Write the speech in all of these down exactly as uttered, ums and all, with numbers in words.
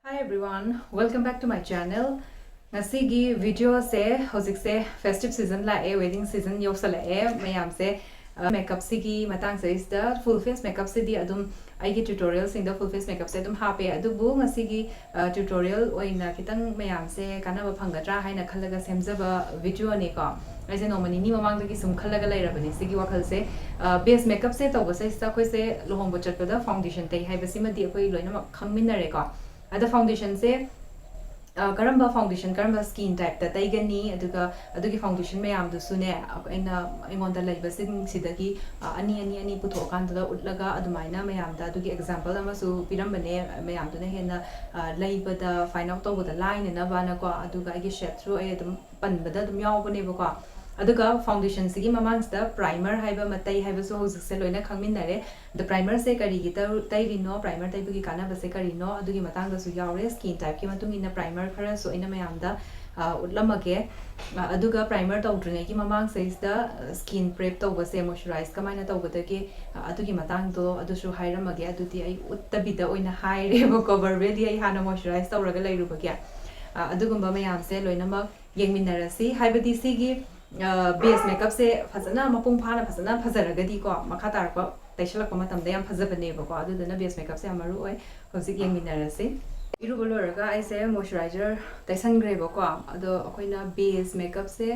Hi everyone, welcome back to my channel. ꯉꯁꯤꯒꯤ ꯚꯤꯗꯤꯑꯣꯁꯦ, ꯍꯧꯖꯤꯛꯁꯦ festive season ꯂꯥꯛꯑꯦ, wedding season ꯌꯧꯁꯜꯂꯛꯑꯦ꯫ ꯃꯌꯥꯝꯁꯦ ꯃꯦꯀꯞꯁꯤꯒꯤ ꯃꯇꯥꯡꯁꯤꯗꯩꯁꯤꯗ full face makeupꯁꯤꯗꯤ ꯑꯗꯨꯝ ꯑꯩꯒꯤ ꯇ꯭ꯌꯨꯇꯣꯔꯤꯌꯦꯜꯁꯤꯡꯗ full face makeupꯁꯦ ꯑꯗꯨꯝ ꯍꯥꯞꯄꯦ꯫ ꯑꯗꯨꯕꯨ ꯉꯁꯤꯒꯤ ꯇ꯭ꯌꯨꯇꯣꯔꯤꯌꯦꯜ ꯑꯣꯏꯅ ꯈꯤꯇꯪ ꯃꯌꯥꯝꯁꯦ ꯀꯥꯟꯅꯕ ꯐꯪꯒꯗ꯭ꯔꯥ ꯍꯥꯏꯅ ꯈꯜꯂꯒ ꯁꯦꯝꯖꯕ ꯚꯤꯗꯤꯑꯣꯅꯦꯀꯣ꯫ ꯑꯩꯁꯦ ꯅꯣꯡꯃ ꯅꯤꯅꯤ ꯃꯃꯥꯡꯗꯒꯤ ꯁꯨꯝ ꯈꯜꯂꯒ ꯂꯩꯔꯕꯅꯦ ꯁꯤꯒꯤ ꯋꯥꯈꯜꯁꯦ꯫ ꯕꯦꯁ ꯃꯦꯀꯞꯁꯦ ꯇꯧꯕꯁꯤꯗꯩꯁꯤꯗ ꯑꯩꯈꯣꯏꯁꯦ ꯂꯨꯍꯣꯡꯕ ꯆꯠꯄꯗ ꯐꯥꯎꯟꯗꯦꯁꯟ ꯇꯩ ꯍꯥꯏꯕꯁꯤꯃꯗꯤ ꯑꯩꯈꯣꯏ ꯂꯣꯏꯅꯃꯛ ꯈꯪꯃꯤꯟꯅꯔꯦꯀꯣ꯫ ꯑꯗ ꯐꯥꯎꯟꯗꯦꯁꯟꯁꯦ ꯀꯔꯝꯕ ꯐꯥꯎꯟꯗꯦꯁꯟ, ꯀꯔꯝꯕ ꯁ꯭ꯀꯤꯟ ꯇꯥꯏꯞꯇ ꯇꯩꯒꯅꯤ, ꯑꯗꯨꯒ ꯑꯗꯨꯒꯤ ꯐꯥꯎꯟꯗꯦꯁꯟ ꯃꯌꯥꯝꯗꯨꯁꯨꯅꯦ ꯑꯩꯅ ꯑꯩꯉꯣꯟꯗ ꯂꯩꯕꯁꯤꯡꯁꯤꯗꯒꯤ ꯑꯅꯤ ꯑꯅꯤ ꯑꯅꯤ ꯄꯨꯊꯣꯛꯑꯀꯥꯟꯗꯨꯗ ꯎꯠꯂꯒ ꯑꯗꯨꯃꯥꯏꯅ ꯃꯌꯥꯝꯗ ꯑꯗꯨꯒꯤ ꯑꯦꯛꯖꯥꯝꯄꯜ ꯑꯃꯁꯨ ꯄꯤꯔꯝꯕꯅꯦ꯫ ꯃꯌꯥꯝꯗꯨꯅ ꯍꯦꯟꯅ ꯂꯩꯕꯗ ꯐꯥꯏꯟ ꯑꯥꯎꯠ ꯇꯧꯕꯗ ꯂꯥꯏꯅꯅꯕꯅꯀꯣ꯫ ꯑꯗꯨꯒ ꯑꯩꯒꯤ ꯁꯦꯠꯁꯨ ꯑꯩ ꯑꯗꯨꯝ ꯄꯟꯕꯗ ꯑꯗꯨꯝ ꯌꯥꯎꯕꯅꯦꯕꯀꯣ꯫ ꯑꯗꯨꯒ ꯐꯥꯎꯟꯗꯦꯁꯟꯁꯤꯒꯤ ꯃꯃꯥꯡꯁꯤꯗ ꯄ꯭ꯔꯥꯏꯃꯔ ꯍꯥꯏꯕ ꯑꯃ ꯇꯩ ꯍꯥꯏꯕꯁꯨ ꯍꯧꯖꯤꯛꯁꯦ ꯂꯣꯏꯅ ꯈꯪꯃꯤꯟꯅꯔꯦ꯫ ꯑꯗ ꯄ꯭ꯔꯥꯏꯃꯔꯁꯦ ꯀꯔꯤꯒꯤ ꯇꯩ- ꯇꯩꯔꯤꯅꯣ, ꯄ꯭ꯔꯥꯏꯃꯔ ꯇꯩꯕꯒꯤ ꯀꯥꯟꯅꯕꯁꯦ ꯀꯔꯤꯅꯣ, ꯑꯗꯨꯒꯤ ꯃꯇꯥꯡꯗꯁꯨ ꯌꯥꯎꯔꯦ꯫ ꯁ꯭ꯀꯤꯟ ꯇꯥꯏꯞꯀꯤ ꯃꯇꯨꯡ ꯏꯟꯅ ꯄ꯭ꯔꯥꯏꯃꯔ ꯈꯔꯁꯨ ꯑꯩꯅ ꯃꯌꯥꯝꯗ ꯎꯠꯂꯝꯃꯒꯦ꯫ ꯑꯗꯨꯒ ꯄ꯭ꯔꯥꯏꯃꯔ ꯇꯧꯗ꯭ꯔꯤꯉꯩꯒꯤ ꯃꯃꯥꯡꯁꯤꯗꯩꯁꯤꯗ ꯁ꯭ꯀꯤꯟ ꯄ꯭ꯔꯦꯞ ꯇꯧꯕꯁꯦ, ꯃꯣꯏꯆꯔꯥꯏꯁ ꯀꯃꯥꯏꯅ ꯇꯧꯒꯗꯒꯦ, ꯑꯗꯨꯒꯤ ꯃꯇꯥꯡꯗꯣ ꯑꯗꯨꯁꯨ ꯍꯥꯏꯔꯝꯃꯒꯦ꯫ ꯑꯗꯨꯗꯤ ꯑꯩ ꯎꯠꯇꯕꯤꯗ ꯑꯣꯏꯅ ꯍꯥꯏꯔꯦꯕꯀꯣ, ꯚꯔꯕꯦꯂꯤ ꯑꯩ ꯍꯥꯟꯅ ꯃꯣꯏꯆꯔꯥꯏꯁ ꯇꯧꯔꯒ ꯂꯩꯔꯨꯕꯒꯤ꯫ ꯑꯗꯨꯒꯨꯝꯕ ꯃꯌꯥꯝꯁꯦ ꯂꯣꯏꯅꯃꯛ ꯌꯦꯡꯃꯤꯟꯅꯔꯁꯤ꯫ ꯍꯥꯏꯕꯗꯤ ꯁꯤꯒꯤ ꯕꯦꯁ ꯃꯦꯀꯞꯁꯦ ꯐꯖꯅ ꯃꯄꯨꯡ ꯐꯥꯅ ꯐꯖꯅ ꯐꯖꯔꯒꯗꯤꯀꯣ, ꯃꯈꯥ ꯇꯥꯔꯛꯄ ꯇꯩꯁꯜꯂꯛꯄ ꯃꯇꯝꯗ ꯌꯥꯝ ꯐꯖꯕꯅꯦꯕꯀꯣ꯫ ꯑꯗꯨꯗꯨꯅ ꯕꯦꯁ ꯃꯦꯀꯞꯁꯦ ꯌꯥꯝ ꯃꯔꯨ ꯑꯣꯏ꯫ ꯍꯧꯖꯤꯛ ꯌꯦꯡꯃꯤꯟꯅꯔꯁꯤ꯫ ꯏꯔꯨꯕ ꯂꯣꯏꯔꯒ ꯑꯩꯁꯦ ꯃꯣꯏꯆꯔꯥꯏꯖꯔ ꯇꯩꯁꯟꯈ꯭ꯔꯦꯕꯀꯣ꯫ ꯑꯗꯣ ꯑꯩꯈꯣꯏꯅ ꯕꯦꯁ ꯃꯦꯀꯞꯁꯦ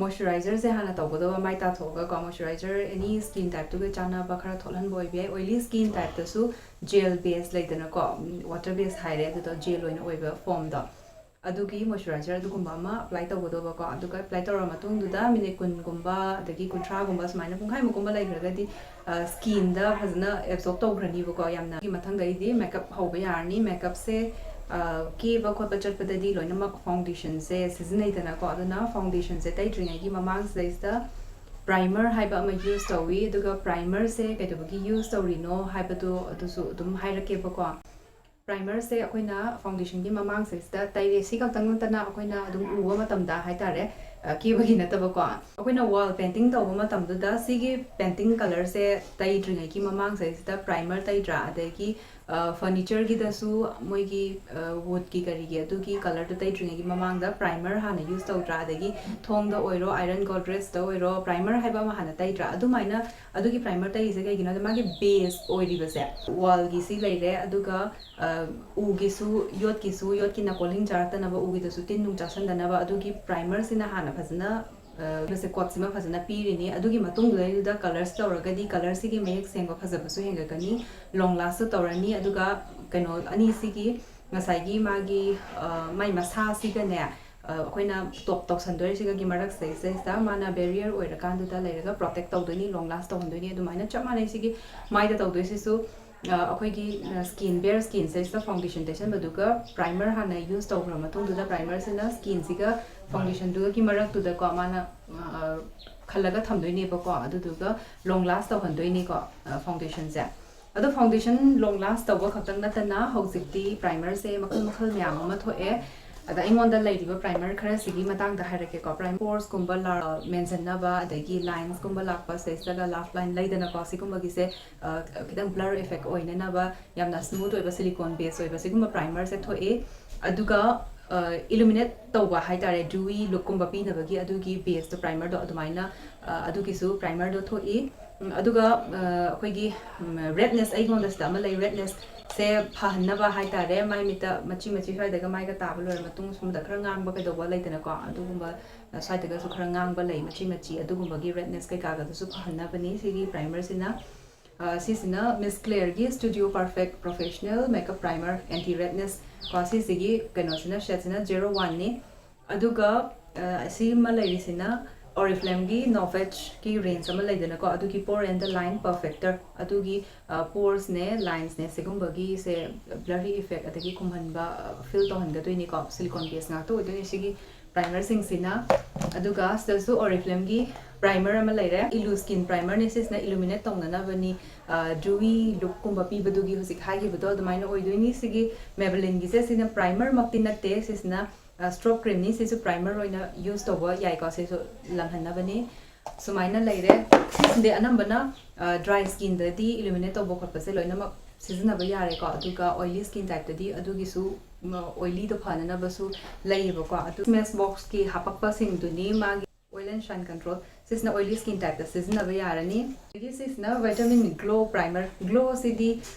ꯃꯣꯏꯆꯔꯥꯏꯖꯔꯁꯦ ꯍꯥꯟꯅ ꯇꯧꯒꯗꯕ, ꯃꯥꯏ ꯇꯥꯊꯣꯛꯑꯒꯀꯣ꯫ ꯃꯣꯏꯆꯔꯥꯏꯖꯔ ꯑꯦꯅꯤ ꯁ꯭ꯀꯤꯟ ꯇꯥꯏꯞꯇꯨꯒ ꯆꯥꯟꯅꯕ ꯈꯔ ꯊꯣꯛꯍꯟꯕ ꯑꯣꯏꯕ ꯌꯥꯏ꯫ ꯑꯣꯏꯂꯤ ꯁ꯭ꯀꯤꯟ ꯇꯥꯏꯞꯇꯁꯨ ꯖꯦꯜ ꯕꯦꯁ ꯂꯩꯗꯅꯀꯣ, ꯋꯥꯇꯔ ꯕꯦꯁ ꯍꯥꯏꯔꯦ, ꯑꯗꯨꯗꯣ ꯖꯦꯜ ꯑꯣꯏꯅ ꯑꯣꯏꯕ ꯐꯣꯝꯗꯣ, ꯑꯗꯨꯒꯤ ꯃꯣꯏꯆꯔꯥꯏꯖꯔ ꯑꯗꯨꯒꯨꯝꯕ ꯑꯃ ꯑꯦꯄ꯭ꯂꯥꯏ ꯇꯧꯒꯗꯧꯕꯀꯣ꯫ ꯑꯗꯨꯒ ꯑꯦꯄ꯭ꯂꯥꯏ ꯇꯧꯔ ꯃꯇꯨꯡꯗꯨꯗ ꯃꯤꯅꯤꯠ ꯀꯨꯟꯒꯨꯝꯕ ꯑꯗꯒꯤ ꯀꯨꯟꯊ꯭ꯔꯥꯒꯨꯝꯕ ꯁꯨꯃꯥꯏꯅ ꯄꯨꯡꯈꯥꯏꯃꯨꯛꯀꯨꯝꯕ ꯂꯩꯈ꯭ꯔꯒꯗꯤ ꯁ꯭ꯀꯤꯟꯗ ꯐꯖꯅ ꯑꯦꯕꯖꯣꯔꯕ ꯇꯧꯈ꯭ꯔꯅꯤꯕꯀꯣ꯫ ꯌꯥꯝꯅ ꯃꯊꯪꯗꯩꯗꯤ ꯃꯦꯀꯞ ꯍꯧꯕ ꯌꯥꯔꯅꯤ꯫ ꯃꯦꯀꯞꯁꯦ ꯀꯦꯕ ꯈꯣꯠꯄ ꯆꯠꯄꯗꯗꯤ ꯂꯣꯏꯅꯃꯛ ꯐꯥꯎꯟꯗꯦꯁꯟꯁꯦ ꯁꯤꯖꯤꯟꯅꯩꯗꯅꯀꯣ꯫ ꯑꯗꯨꯅ ꯐꯥꯎꯟꯗꯦꯁꯟꯁꯦ ꯇꯩꯗ꯭ꯔꯤꯉꯩꯒꯤ ꯃꯃꯥꯡꯁꯤꯗꯩꯁꯤꯗ ꯄ꯭ꯔꯥꯏꯃꯔ ꯍꯥꯏꯕ ꯑꯃ ꯌꯨꯁ ꯇꯧꯏ꯫ ꯑꯗꯨꯒ ꯄ꯭ꯔꯥꯏꯃꯔꯁꯦ ꯀꯩꯗꯧꯕꯒꯤ ꯌꯨꯁ ꯇꯧꯔꯤꯅꯣ ꯍꯥꯏꯕꯗꯣ ꯑꯗꯨꯁꯨ ꯑꯗꯨꯝ ꯍꯥꯏꯔꯛꯀꯦꯕꯀꯣ꯫ ꯄ꯭ꯔꯥꯏꯃꯔꯁꯦ ꯑꯩꯈꯣꯏꯅ ꯐꯥꯎꯟꯗꯦꯁꯟꯒꯤ ꯃꯃꯥꯡꯁꯤꯗꯩꯁꯤꯗ ꯇꯩꯔꯦ꯫ ꯁꯤ ꯈꯛꯇꯪ ꯅꯠꯇꯅ ꯑꯩꯈꯣꯏꯅ ꯑꯗꯨꯝ ꯎꯕ ꯃꯇꯝꯗ ꯍꯥꯏꯇꯥꯔꯦ, ꯀꯦꯕꯒꯤ ꯅꯠꯇꯕꯀꯣ, ꯑꯩꯈꯣꯏꯅ ꯋꯥꯜ ꯄꯦꯟꯇꯤꯡ ꯇꯧꯕ ꯃꯇꯝꯗꯨꯗ ꯁꯤꯒꯤ ꯄꯦꯟꯇꯤꯡ ꯀꯂꯔꯁꯦ ꯇꯩꯗ꯭ꯔꯤꯉꯩꯒꯤ ꯃꯃꯥꯡꯁꯤꯗꯩꯁꯤꯗ ꯄ꯭ꯔꯥꯏꯃꯔ ꯇꯩꯗ꯭ꯔꯥ, ꯑꯗꯒꯤ ꯐꯔꯅꯤꯆꯔꯒꯤꯗꯁꯨ ꯃꯣꯏꯒꯤ ꯋꯨꯗꯀꯤ ꯀꯔꯤꯒꯤ ꯑꯗꯨꯒꯤ ꯀꯂꯔꯗꯨ ꯇꯩꯗ꯭ꯔꯤꯉꯩꯒꯤ ꯃꯃꯥꯡꯗ ꯄ꯭ꯔꯥꯏꯃꯔ ꯍꯥꯟꯅ ꯌꯨꯁ ꯇꯧꯗ꯭ꯔꯥ, ꯑꯗꯒꯤ ꯊꯣꯡꯗ ꯑꯣꯏꯔꯣ, ꯑꯥꯏꯔꯟ ꯒꯣꯗ꯭ꯔꯦꯖꯇ ꯑꯣꯏꯔꯣ, ꯄ꯭ꯔꯥꯏꯃꯔ ꯍꯥꯏꯕ ꯑꯃ ꯍꯥꯟꯅ ꯇꯩꯗ꯭ꯔꯥ? ꯑꯗꯨꯃꯥꯏꯅ ꯑꯗꯨꯒꯤ ꯄ꯭ꯔꯥꯏꯃꯔ ꯇꯩꯔꯤꯁꯦ ꯀꯩꯒꯤꯅꯣꯗ, ꯃꯥꯒꯤ ꯕꯦꯁ ꯑꯣꯏꯔꯤꯕꯁꯦ ꯋꯥꯜꯒꯤꯁꯤ ꯂꯩꯔꯦ, ꯑꯗꯨꯒ ꯎꯒꯤꯁꯨ, ꯌꯣꯠꯀꯤꯁꯨ, ꯌꯣꯠꯀꯤ ꯅꯥꯀꯣꯜꯂꯤꯡ ꯆꯥꯔꯛꯇꯅꯕ, ꯎꯒꯤꯗꯁꯨ ꯇꯤꯟ ꯅꯨꯡ ꯆꯥꯁꯟꯗꯅꯕ ꯑꯗꯨꯒꯤ ꯄ꯭ꯔꯥꯏꯃꯔꯁꯤꯅ ꯍꯥꯟꯅ ꯐꯖꯅ ꯃꯁꯦ ꯀꯣꯠꯁꯤꯃ ꯐꯖꯅ ꯄꯤꯔꯤꯅꯤ꯫ ꯑꯗꯨꯒꯤ ꯃꯇꯨꯡꯗꯨꯗꯩꯗꯨꯗ ꯀꯂꯔꯁ ꯇꯧꯔꯒꯗꯤ ꯀꯂꯔꯁꯤꯒꯤ ꯃꯌꯦꯛ ꯁꯦꯡꯕ ꯐꯖꯕꯁꯨ ꯍꯦꯟꯒꯠꯀꯅꯤ, ꯂꯣꯡ ꯂꯥꯁꯁꯨ ꯇꯧꯔꯅꯤ꯫ ꯑꯗꯨꯒ ꯀꯩꯅꯣ ꯑꯅꯤꯁꯤꯒꯤ ꯉꯁꯥꯏꯒꯤ ꯃꯥꯒꯤ ꯃꯥꯏ ꯃꯁꯥꯁꯤꯒꯅꯦ, ꯑꯩꯈꯣꯏꯅ ꯇꯣꯞ ꯇꯧꯁꯟꯗꯣꯏꯁꯤꯒꯒꯤ ꯃꯔꯛꯁꯤꯗꯩꯁꯤꯗ ꯃꯥꯅ ꯕꯦꯔꯤꯌꯔ ꯑꯣꯏꯔꯀꯥꯟꯗꯨꯗ ꯂꯩꯔꯒ ꯄ꯭ꯔꯣꯇꯦꯛ ꯇꯧꯗꯣꯏꯅꯤ, ꯂꯣꯡ ꯂꯥꯁ ꯇꯧꯍꯟꯗꯣꯏꯅꯤ꯫ ꯑꯗꯨꯃꯥꯏꯅ ꯆꯞ ꯃꯥꯟꯅꯩ ꯁꯤꯒꯤ ꯃꯥꯏꯗ ꯇꯧꯗꯣꯏꯁꯤꯁꯨ꯫ ꯑꯩꯈꯣꯏꯒꯤ ꯁ꯭ꯀꯤꯟ, ꯕꯦꯌꯔ ꯁ꯭ꯀꯤꯟꯁꯤꯗꯩꯁꯤꯗ ꯐꯥꯎꯟꯗꯦꯁꯟ ꯇꯩꯁꯟꯕꯗꯨꯒ ꯄ꯭ꯔꯥꯏꯃꯔ ꯍꯥꯟꯅ ꯌꯨꯁ ꯇꯧꯈ꯭ꯔ ꯃꯇꯨꯡꯗꯨꯗ ꯄ꯭ꯔꯥꯏꯃꯔꯁꯤꯅ ꯁ꯭ꯀꯤꯟꯁꯤꯒ ꯐꯥꯎꯟꯗꯦꯁꯟꯗꯨꯒꯤ ꯃꯔꯛꯇꯨꯗꯀꯣ ꯃꯥꯅ ꯈꯜꯂꯒ ꯊꯝꯗꯣꯏꯅꯦꯕꯀꯣ꯫ ꯑꯗꯨꯗꯨꯒ ꯂꯣꯡ ꯂꯥꯁ ꯇꯧꯍꯟꯗꯣꯏꯅꯤꯀꯣ ꯐꯥꯎꯟꯗꯦꯁꯟꯁꯦ꯫ ꯑꯗꯣ ꯐꯥꯎꯟꯗꯦꯁꯟ ꯂꯣꯡ ꯂꯥꯁ ꯇꯧꯕ ꯈꯛꯇꯪ ꯅꯠꯇꯅ ꯍꯧꯖꯤꯛꯇꯤ ꯄ꯭ꯔꯥꯏꯃꯔꯁꯦ ꯃꯈꯜ ꯃꯈꯜ ꯃꯌꯥꯝ ꯑꯃ ꯊꯣꯛꯑꯦ꯫ ꯑꯗ ꯑꯩꯉꯣꯟꯗ ꯂꯩꯔꯤꯕ ꯄ꯭ꯔꯥꯏꯃꯔ ꯈꯔꯁꯤꯒꯤ ꯃꯇꯥꯡꯗ ꯍꯥꯏꯔꯛꯀꯦꯀꯣ꯫ ꯄ꯭ꯔꯥꯏꯃꯔ ꯄꯣꯔꯁꯀꯨꯝꯕ ꯂꯥꯛ ꯃꯦꯟꯁꯤꯟꯅꯕ, ꯑꯗꯒꯤ ꯂꯥꯏꯟꯁꯀꯨꯝꯕ ꯂꯥꯛꯄ ꯁꯤꯗꯩꯁꯤꯗꯒ ꯂꯥꯐ ꯂꯥꯏꯟ ꯂꯩꯗꯅꯀꯣ, ꯁꯤꯒꯨꯝꯕꯒꯤꯁꯦ ꯈꯤꯇꯪ ꯕ꯭ꯂꯔ ꯏꯐꯦꯛ ꯑꯣꯏꯅꯅꯕ ꯌꯥꯝꯅ ꯁ꯭ꯃꯨꯠ ꯑꯣꯏꯕ ꯁꯤꯂꯤꯀꯣꯟ ꯕꯦꯁ ꯑꯣꯏꯕ ꯁꯤꯒꯨꯝꯕ ꯄ꯭ꯔꯥꯏꯃꯔꯁꯦ ꯊꯣꯛꯑꯦ꯫ ꯑꯗꯨꯒ ꯏꯂꯨꯃꯤꯅꯦꯠ ꯇꯧꯕ ꯍꯥꯏꯇꯥꯔꯦ, ꯗ꯭ꯌꯨꯋꯤ ꯂꯨꯛꯀꯨꯝꯕ ꯄꯤꯅꯕꯒꯤ ꯑꯗꯨꯒꯤ ꯕꯦꯁꯇꯣ ꯄ꯭ꯔꯥꯏꯃꯔꯗꯣ ꯑꯗꯨꯃꯥꯏꯅ ꯑꯗꯨꯒꯤꯁꯨ ꯄ꯭ꯔꯥꯏꯃꯔꯗꯣ ꯊꯣꯛꯏ꯫ ꯑꯗꯨꯒ ꯑꯩꯈꯣꯏꯒꯤ ꯔꯦꯗꯅꯦꯁ, ꯑꯩꯉꯣꯟꯗ ꯁꯤꯗ ꯑꯃ ꯂꯩ, ꯔꯦꯗꯅꯦꯁꯁꯦ ꯐꯍꯟꯅꯕ ꯍꯥꯏꯇꯥꯔꯦ꯫ ꯃꯥꯏ ꯃꯤꯠꯇ ꯃꯆꯤ ꯃꯆꯤ ꯁ꯭ꯋꯥꯏꯗꯒ ꯃꯥꯏꯒ ꯇꯥꯕ ꯂꯣꯏꯔ ꯃꯇꯨꯡ ꯁꯣꯝꯗ ꯈꯔ ꯉꯥꯡꯕ ꯀꯩꯗꯧꯕ ꯂꯩꯗꯅꯀꯣ, ꯑꯗꯨꯒꯨꯝꯕ ꯁ꯭ꯋꯥꯏꯗꯒꯁꯨ ꯈꯔ ꯉꯥꯡꯕ ꯂꯩ, ꯃꯆꯤ ꯃꯆꯤ, ꯑꯗꯨꯒꯨꯝꯕꯒꯤ ꯔꯦꯗꯅꯦꯁ ꯀꯩꯀꯥꯒꯗꯨꯁꯨ ꯐꯍꯟꯅꯕꯅꯤ ꯁꯤꯒꯤ ꯄ꯭ꯔꯥꯏꯃꯔꯁꯤꯅ꯫ ꯁꯤꯁꯤꯅ ꯃꯤꯁ ꯀ꯭ꯂꯦꯌꯔꯒꯤ studio perfect professional makeup primer anti redness ꯀꯣ꯫ ꯁꯤꯁꯤꯒꯤ ꯀꯩꯅꯣꯁꯤꯅ, ꯁꯦꯠꯁꯤꯅ ꯖꯦꯔꯣ ꯋꯥꯟꯅꯤ꯫ ꯑꯗꯨꯒ ꯁꯤ ꯑꯃ ꯂꯩꯔꯤꯁꯤꯅ ꯑꯣꯔꯤꯐ꯭ꯂꯦꯝꯒꯤ ꯅꯣꯚꯦꯠꯁꯀꯤ ꯔꯦꯟꯖ ꯑꯃ ꯂꯩꯗꯅꯀꯣ, ꯑꯗꯨꯒꯤ ꯄꯣꯔ ꯑꯦꯟ ꯗ ꯂꯥꯏꯟ ꯄꯔꯐꯦꯛꯇꯔ, ꯑꯗꯨꯒꯤ ꯄꯣꯔꯁꯅꯦ, ꯂꯥꯏꯟꯁꯅꯦ, ꯁꯤꯒꯨꯝꯕꯒꯤꯁꯦ ꯕ꯭ꯂꯔꯤ ꯏꯐꯦꯛ ꯑꯗꯒꯤ ꯈꯨꯝꯍꯟꯕ, ꯐꯤꯜ ꯇꯧꯍꯟꯒꯗꯣꯏꯅꯤꯀꯣ꯫ ꯁꯤꯂꯤꯀꯣꯟ ꯕꯦꯁ ꯉꯥꯛꯇ ꯑꯣꯏꯗꯣꯏꯅꯤ ꯁꯤꯒꯤ ꯄ꯭ꯔꯥꯏꯃꯔꯁꯤꯡꯁꯤꯅ꯫ ꯑꯗꯨꯒ ꯁꯤꯗꯁꯨ ꯑꯣꯔꯤꯐ꯭ꯂꯦꯝꯒꯤ ꯄ꯭ꯔꯥꯏꯃꯔ ꯑꯃ ꯂꯩꯔꯦ, ꯏꯂꯨ ꯁ꯭ꯀꯤꯟ ꯄ꯭ꯔꯥꯏꯃꯔꯅꯤ꯫ ꯁꯤꯁꯤꯅ ꯏꯂꯨꯃꯤꯅꯦꯠ ꯇꯧꯅꯅꯕꯅꯤ, ꯗ꯭ꯌꯨꯋꯤ ꯂꯨꯛꯀꯨꯝꯕ ꯄꯤꯕꯗꯨꯒꯤ ꯍꯧꯖꯤꯛ ꯍꯥꯏꯈꯤꯕꯗꯣ ꯑꯗꯨꯃꯥꯏꯅ ꯑꯣꯏꯗꯣꯏꯅꯤ꯫ ꯁꯤꯒꯤ ꯃꯦꯕꯂꯤꯟꯒꯤꯁꯦ, ꯁꯤꯅ ꯄ꯭ꯔꯥꯏꯃꯔꯃꯛꯇꯤ ꯅꯠꯇꯦ, ꯁꯤꯁꯤꯅ ꯁ꯭ꯇ꯭ꯔꯣꯞ ꯀ꯭ꯔꯤꯝꯅꯤ꯫ ꯁꯤꯁꯨ ꯄ꯭ꯔꯥꯏꯃꯔ ꯑꯣꯏꯅ ꯌꯨꯁ ꯇꯧꯕ ꯌꯥꯏꯀꯣ, ꯁꯤꯁꯨ ꯂꯪꯍꯟꯅꯕꯅꯤ꯫ ꯁꯨꯃꯥꯏꯅ ꯂꯩꯔꯦ꯫ ꯁꯤꯁꯤꯗꯤ ꯑꯅꯝꯕꯅ ꯗ꯭ꯔꯥꯏ ꯁ꯭ꯀꯤꯟꯗꯗꯤ ꯏꯂꯨꯃꯤꯅꯦꯠ ꯇꯧꯕ ꯈꯣꯠꯄꯁꯦ ꯂꯣꯏꯅꯃꯛ ꯁꯤꯖꯤꯟꯅꯕ ꯌꯥꯔꯦꯀꯣ꯫ ꯑꯗꯨꯒ oily skin typeꯇꯗꯤ ꯑꯗꯨꯒꯤꯁꯨ, ꯎꯝ, oilyꯗꯣ ꯐꯅꯅꯕꯁꯨ ꯂꯩꯌꯦꯕꯀꯣ꯫ ꯑꯗꯨ Smashboxꯀꯤ ꯍꯥꯄꯛꯄꯁꯤꯡꯗꯨꯅꯤ ꯃꯥꯒꯤ Oil and Shine Control꯫ ꯁꯤꯁꯤꯅ oily skin typeꯇ ꯁꯤꯖꯤꯟꯅꯕ ꯌꯥꯔꯅꯤ꯫ ꯑꯗꯒꯤ ꯁꯤꯁꯤꯅ Vitamin Glow Primer꯫ Glowꯁꯤꯗꯤ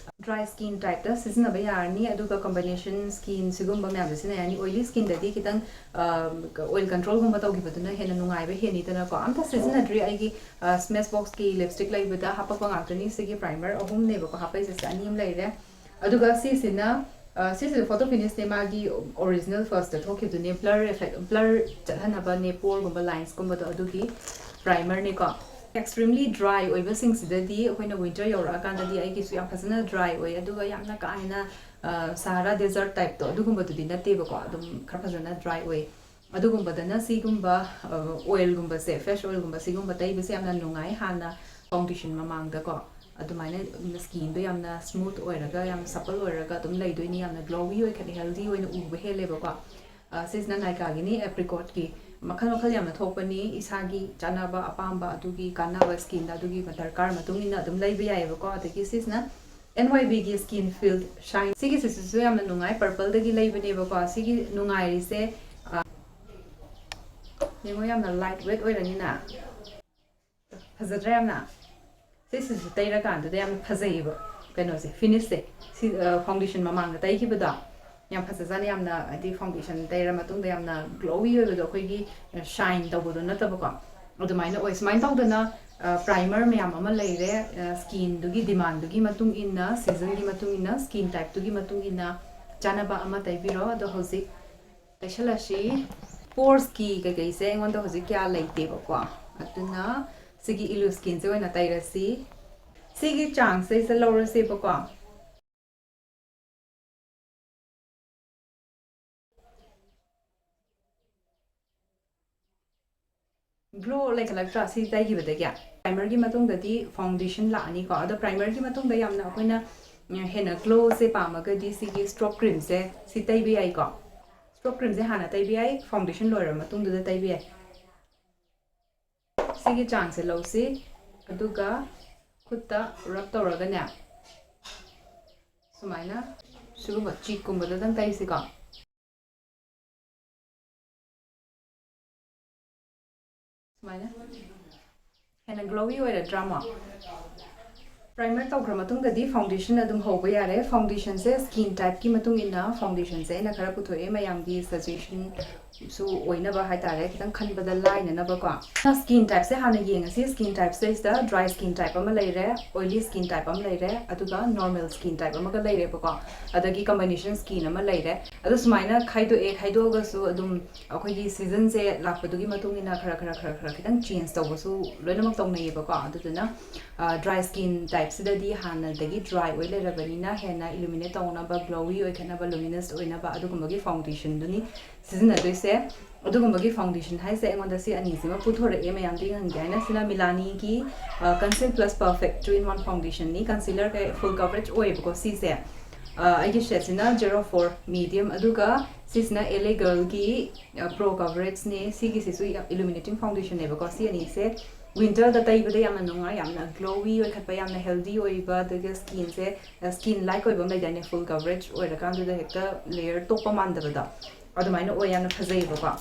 dry skin typeꯇ ꯁꯤꯖꯤꯟꯅꯕ ꯌꯥꯔꯅꯤ, ꯑꯗꯨꯒ combination skin ꯁꯤꯒꯨꯝꯕ ꯃꯌꯥꯝꯗ ꯁꯤꯖꯤꯟꯅ ꯌꯥꯅꯤ꯫ Oily skinꯗꯗꯤ ꯈꯤꯇꯪ, ꯑ, oil controlꯒꯨꯝꯕ ꯇꯧꯈꯤꯕꯗꯨꯅ ꯍꯦꯟꯅ ꯅꯨꯡꯉꯥꯏꯕ ꯍꯦꯟꯅꯤꯗꯅꯀꯣ꯫ ꯑꯝꯇ ꯁꯤꯖꯤꯟꯅꯗ꯭ꯔꯤ ꯑꯩꯒꯤ, ꯑ, Smashboxꯀꯤ lipstick ꯂꯩꯕꯗ ꯍꯥꯄꯛꯄ ꯉꯥꯛꯇꯅꯤ꯫ ꯁꯤꯒꯤ primer ꯑꯍꯨꯝꯅꯦꯕꯀꯣ ꯍꯥꯄꯛꯏꯁꯦ, ꯁꯤ ꯑꯅꯤ ꯑꯃ ꯂꯩꯔꯦ꯫ ꯑꯗꯨꯒ ꯁꯤꯁꯤꯅ, ꯑ, ꯁꯤꯁꯤꯗ photo finishꯅꯦ, ꯃꯥꯒꯤ original firstꯇ ꯊꯣꯛꯈꯤꯕꯗꯨꯅꯦ, blur effect, blur ꯆꯠꯍꯟꯅꯕꯅꯦ, poreꯒꯨꯝꯕ linesꯀꯨꯝꯕꯗꯣ, ꯑꯗꯨꯒꯤ primerꯅꯤꯀꯣ꯫ Extremely dry ꯑꯣꯏꯕꯁꯤꯡꯁꯤꯗꯗꯤ ꯑꯩꯈꯣꯏꯅ winter ꯌꯧꯔꯛꯑꯀꯥꯟꯗꯗꯤ ꯑꯩꯒꯤꯁꯨ ꯌꯥꯝ ꯐꯖꯅ dry ꯑꯣꯏ, ꯑꯗꯨꯒ ꯌꯥꯝꯅ ꯀꯥ ꯍꯦꯟꯅ, ꯑ, Sahara desert typeꯇꯣ ꯑꯗꯨꯒꯨꯝꯕꯗꯨꯗꯤ ꯅꯠꯇꯦꯕꯀꯣ, ꯑꯗꯨꯝ ꯈꯔ ꯐꯖꯅ dry ꯑꯣꯏ꯫ ꯑꯗꯨꯒꯨꯝꯕꯗꯅ ꯁꯤꯒꯨꯝꯕ, ꯑ, oilꯒꯨꯝꯕꯁꯦ, face oilꯒꯨꯝꯕ ꯁꯤꯒꯨꯝꯕ ꯇꯩꯕꯁꯦ ꯌꯥꯝꯅ ꯅꯨꯡꯉꯥꯏ꯫ ꯍꯥꯟꯅ foundation ꯃꯃꯥꯡꯗꯀꯣ, ꯑꯗꯨꯃꯥꯏꯅ skinꯗꯣ ꯌꯥꯝꯅ smooth ꯑꯣꯏꯔꯒ, ꯌꯥꯝ supple ꯑꯣꯏꯔꯒ ꯑꯗꯨꯝ ꯂꯩꯗꯣꯏꯅꯤ, ꯌꯥꯝꯅ glowy ꯑꯣꯏ, ꯈꯔ healthy ꯑꯣꯏꯅ ꯎꯕ ꯍꯦꯜꯂꯦꯕꯀꯣ꯫ ꯑ, ꯁꯤꯁꯤꯅ Nykaaꯒꯤꯅꯤ, apricotꯀꯤ꯫ ꯃꯈꯜ ꯃꯈꯜ ꯌꯥꯝꯅ ꯊꯣꯛꯄꯅꯤ, ꯏꯁꯥꯒꯤ ꯆꯥꯅꯕ ꯑꯄꯥꯝꯕ, ꯑꯗꯨꯒꯤ ꯀꯥꯟꯅꯕ skinꯗ ꯑꯗꯨꯒꯤ ꯗꯔꯀꯥꯔ ꯃꯇꯨꯡ ꯏꯟꯅ ꯑꯗꯨꯝ ꯂꯩꯕ ꯌꯥꯏꯑꯕꯀꯣ꯫ ꯑꯗꯒꯤ ꯁꯤꯁꯤꯅ NYBꯒꯤ Skin Field Shine꯫ ꯁꯤꯒꯤꯁꯤꯁꯨ ꯌꯥꯝꯅ ꯅꯨꯡꯉꯥꯏ, purpleꯗꯒꯤ ꯂꯩꯕꯅꯦꯕꯀꯣ꯫ ꯁꯤꯒꯤ ꯅꯨꯡꯉꯥꯏꯔꯤꯁꯦ, ꯑ, ꯌꯦꯡꯉꯣ, ꯌꯥꯝꯅ light weight ꯑꯣꯏꯔꯅꯤꯅ꯫ ꯐꯖꯗ꯭ꯔꯥ ꯌꯥꯝꯅ? ꯁꯤꯁꯤꯁꯨ ꯇꯩꯔꯀꯥꯟꯗꯨꯗ ꯌꯥꯝ ꯐꯖꯩꯌꯦꯕ, ꯀꯩꯅꯣꯁꯦ, finishꯁꯦ꯫ ꯁꯤ, ꯑ, foundation ꯃꯃꯥꯡꯗ ꯇꯩꯈꯤꯕꯗꯣ ꯌꯥꯝ ꯐꯖꯖꯥꯠꯅꯤ꯫ ꯌꯥꯝꯅ, ꯍꯥꯏꯗꯤ, foundation ꯇꯩꯔ ꯃꯇꯨꯡꯗ ꯌꯥꯝꯅ glowy ꯑꯣꯏꯕꯗꯣ, ꯑꯩꯈꯣꯏꯒꯤ, ꯑ, shine ꯇꯧꯕꯗꯣ ꯅꯠꯇꯕꯀꯣ, ꯑꯗꯨꯃꯥꯏꯅ ꯑꯣꯏ꯫ ꯁꯨꯃꯥꯏꯅ ꯇꯧꯗꯅ, ꯑ, primer ꯃꯌꯥꯝ ꯑꯃ ꯂꯩꯔꯦ꯫ ꯑ, skinꯗꯨꯒꯤ demandꯗꯨꯒꯤ ꯃꯇꯨꯡ ꯏꯟꯅ, seasonꯒꯤ ꯃꯇꯨꯡ ꯏꯟꯅ, skin typeꯇꯨꯒꯤ ꯃꯇꯨꯡ ꯏꯟꯅ ꯆꯥꯅꯕ ꯑꯃ ꯇꯩꯕꯤꯔꯣ꯫ ꯑꯗꯣ ꯍꯧꯖꯤꯛ ꯇꯩꯁꯜꯂꯁꯤ꯫ Poresꯀꯤ ꯀꯩꯀꯩꯁꯦ ꯑꯩꯉꯣꯟꯗ ꯍꯧꯖꯤꯛ ꯀꯌꯥ ꯂꯩꯇꯦꯕꯀꯣ, ꯑꯗꯨꯅ ꯁꯤꯒꯤ Illuskinꯁꯦ ꯑꯣꯏꯅ ꯇꯩꯔꯁꯤ꯫ ꯁꯤꯒꯤ ꯆꯥꯡꯁꯦ ꯁꯤꯗ ꯂꯧꯔꯁꯦꯕꯀꯣ꯫ Glow ꯂꯩꯈꯠꯂꯛꯇ꯭ꯔꯥ ꯁꯤ ꯇꯩꯈꯤꯕꯗꯒꯤ? Primerꯒꯤ ꯃꯇꯨꯡꯗꯗꯤ foundation ꯂꯥꯛꯑꯅꯤꯀꯣ꯫ ꯑꯗꯣ primerꯒꯤ ꯃꯇꯨꯡꯗ ꯌꯥꯝꯅ ꯑꯩꯈꯣꯏꯅ, ꯎꯝ, ꯍꯦꯟꯅ glowꯁꯦ ꯄꯥꯝꯃꯒꯗꯤ ꯁꯤꯒꯤ stroke creamꯁꯦ ꯁꯤ ꯇꯩꯕ ꯌꯥꯏꯀꯣ꯫ Stroke creamꯁꯦ ꯍꯥꯟꯅ ꯇꯩꯕ ꯌꯥꯏ, foundation ꯂꯣꯏꯔꯕ ꯃꯇꯨꯡꯗꯨꯗ ꯇꯩꯕ ꯌꯥꯏ꯫ ꯁꯤꯒꯤ ꯆꯥꯡꯁꯦ ꯂꯧꯁꯤ, ꯑꯗꯨꯒ ꯈꯨꯠꯇ rub ꯇꯧꯔꯒꯅꯦ, ꯁꯨꯃꯥꯏꯅ ꯁꯤꯒꯨꯝꯕ ꯆꯤꯛꯀꯨꯝꯕꯗꯗꯪ ꯇꯩꯁꯤꯀꯣ꯫ ꯁꯨꯃꯥꯏꯅ ꯍꯦꯟꯅ ꯒ꯭ꯂꯣꯋꯤ ꯑꯣꯏꯔꯗ꯭ꯔꯥ ꯑꯃꯨꯛ? ꯄ꯭ꯔꯥꯏꯃꯔ ꯇꯧꯈ꯭ꯔ ꯃꯇꯨꯡꯗꯗꯤ ꯐꯥꯎꯟꯗꯦꯁꯟ ꯑꯗꯨꯝ ꯍꯧꯕ ꯌꯥꯔꯦ꯫ ꯐꯥꯎꯟꯗꯦꯁꯟꯁꯦ ꯁ꯭ꯀꯤꯟ ꯇꯥꯏꯞꯀꯤ ꯃꯇꯨꯡ ꯏꯟꯅ ꯐꯥꯎꯟꯗꯦꯁꯟꯁꯦ ꯑꯩꯅ ꯈꯔ ꯄꯨꯊꯣꯛꯑꯦ, ꯃꯌꯥꯝꯒꯤ ꯁꯖꯦꯁꯟꯁꯨ ꯑꯣꯏꯅꯕ ꯍꯥꯏꯇꯥꯔꯦ, ꯈꯤꯇꯪ ꯈꯟꯕꯗ ꯂꯥꯏꯅꯅꯕꯀꯣ꯫ ꯁ꯭ꯀꯤꯟ ꯇꯥꯏꯞꯁꯦ ꯍꯥꯟꯅ ꯌꯦꯡꯉꯁꯤ꯫ ꯁ꯭ꯀꯤꯟ ꯇꯥꯏꯞꯁꯤꯗꯩꯁꯤꯗ ꯗ꯭ꯔꯥꯏ ꯁ꯭ꯀꯤꯟ ꯇꯥꯏꯞ ꯑꯃ ꯂꯩꯔꯦ, ꯑꯣꯏꯂꯤ ꯁ꯭ꯀꯤꯟ ꯇꯥꯏꯞ ꯑꯃ ꯂꯩꯔꯦ, ꯑꯗꯨꯒ ꯅꯣꯔꯃꯦꯜ ꯁ꯭ꯀꯤꯟ ꯇꯥꯏꯞ ꯑꯃꯒ ꯂꯩꯔꯦꯕꯀꯣ, ꯑꯗꯒꯤ ꯀꯝꯕꯥꯏꯅꯦꯁꯟ ꯁ꯭ꯀꯤꯟ ꯑꯃ ꯂꯩꯔꯦ꯫ ꯑꯗꯣ ꯁꯨꯃꯥꯏꯅ ꯈꯥꯏꯗꯣꯛꯑꯦ꯫ ꯈꯥꯏꯗꯣꯛꯑꯒꯁꯨ ꯑꯗꯨꯝ ꯑꯩꯈꯣꯏꯒꯤ ꯁꯤꯖꯟꯁꯦ ꯂꯥꯛꯄꯗꯨꯒꯤ ꯃꯇꯨꯡ ꯏꯟꯅ ꯈꯔ ꯈꯔ ꯈꯔ ꯈꯔ ꯈꯤꯇꯪ ꯆꯦꯟꯖ ꯇꯧꯕꯁꯨ ꯂꯣꯏꯅꯃꯛ ꯇꯧꯅꯩꯌꯦꯕꯀꯣ꯫ ꯑꯗꯨꯗꯨꯅ ꯗ꯭ꯔꯥꯏ ꯁ꯭ꯀꯤꯟ ꯇꯥꯏꯞꯁꯤꯗꯗꯤ ꯍꯥꯟꯅꯗꯒꯤ ꯗ꯭ꯔꯥꯏ ꯑꯣꯏ ꯂꯩꯔꯕꯅꯤꯅ ꯍꯦꯟꯅ ꯏꯂꯨꯃꯤꯅꯦꯠ ꯇꯧꯅꯕ, ꯒ꯭ꯂꯣꯋꯤ ꯑꯣꯏꯈꯠꯅꯕ, ꯂꯨꯃꯤꯅꯁ ꯑꯣꯏꯅꯕ ꯑꯗꯨꯒꯨꯝꯕꯒꯤ ꯐꯥꯎꯟꯗꯦꯁꯟꯗꯨꯅꯤ ꯁꯤꯖꯤꯟꯅꯗꯣꯏꯁꯦ꯫ ꯑꯗꯨꯒꯨꯝꯕꯒꯤ ꯐꯥꯎꯟꯗꯦꯁꯟ ꯍꯥꯏꯁꯦ ꯑꯩꯉꯣꯟꯗ ꯁꯤ ꯑꯅꯤꯁꯤꯃ ꯄꯨꯊꯣꯔꯛꯑꯦ, ꯃꯌꯥꯝꯗ ꯌꯦꯡꯍꯟꯒꯦ ꯍꯥꯏꯅ꯫ ꯁꯤꯅ ꯃꯤꯂꯥꯅꯤꯒꯤ conceal plus perfect two in one ꯐꯥꯎꯟꯗꯦꯁꯟꯅꯤ꯫ ꯀꯟꯁꯤꯂꯔ ꯀꯩ ꯐꯨꯜ ꯀꯕꯔꯦꯖ ꯑꯣꯏꯌꯦꯕꯀꯣ ꯁꯤꯁꯦ꯫ ꯑ, ꯑꯩꯒꯤ ꯁꯦꯠꯁꯤꯅ ꯖꯦꯔꯣ ꯐꯣꯔ ꯃꯤꯗꯤꯌꯝ, ꯑꯗꯨꯒ ꯁꯤꯁꯤꯅ ꯑꯦꯜ ꯑꯦ ꯒꯔꯜꯒꯤ ꯄ꯭ꯔꯣ ꯀꯕꯔꯦꯖꯅꯦ꯫ ꯁꯤꯒꯤꯁꯤꯁꯨ ꯌꯥꯝ ꯏꯂꯨꯃꯤꯅꯦꯇꯤꯡ ꯐꯥꯎꯟꯗꯦꯁꯟꯅꯦꯕꯀꯣ꯫ ꯁꯤ ꯑꯅꯤꯁꯦ ꯋꯤꯟꯇꯔꯗ ꯇꯩꯕꯗ ꯌꯥꯝꯅ ꯅꯨꯡꯉꯥꯏ, ꯌꯥꯝꯅ ꯒ꯭ꯂꯣꯋꯤ ꯑꯣꯏꯈꯠꯄ, ꯌꯥꯝꯅ ꯍꯦꯜꯗꯤ ꯑꯣꯏꯕ, ꯑꯗꯨꯒ ꯁ꯭ꯀꯤꯟꯁꯦ ꯁ꯭ꯀꯤꯟ ꯂꯥꯏꯠ ꯑꯣꯏꯕ ꯑꯃ ꯂꯩꯗꯥꯏꯅꯦ, ꯐꯨꯜ ꯀꯕꯔꯦꯖ ꯑꯣꯏꯔꯀꯥꯟꯗꯨꯗ ꯍꯦꯛꯇ ꯂꯦꯌꯔ ꯇꯣꯛꯄ ꯃꯥꯟꯗꯕꯗꯣ, ꯑꯗꯨꯃꯥꯏꯅ ꯑꯣꯏ, ꯌꯥꯝꯅ ꯐꯖꯩꯌꯦꯕꯀꯣ꯫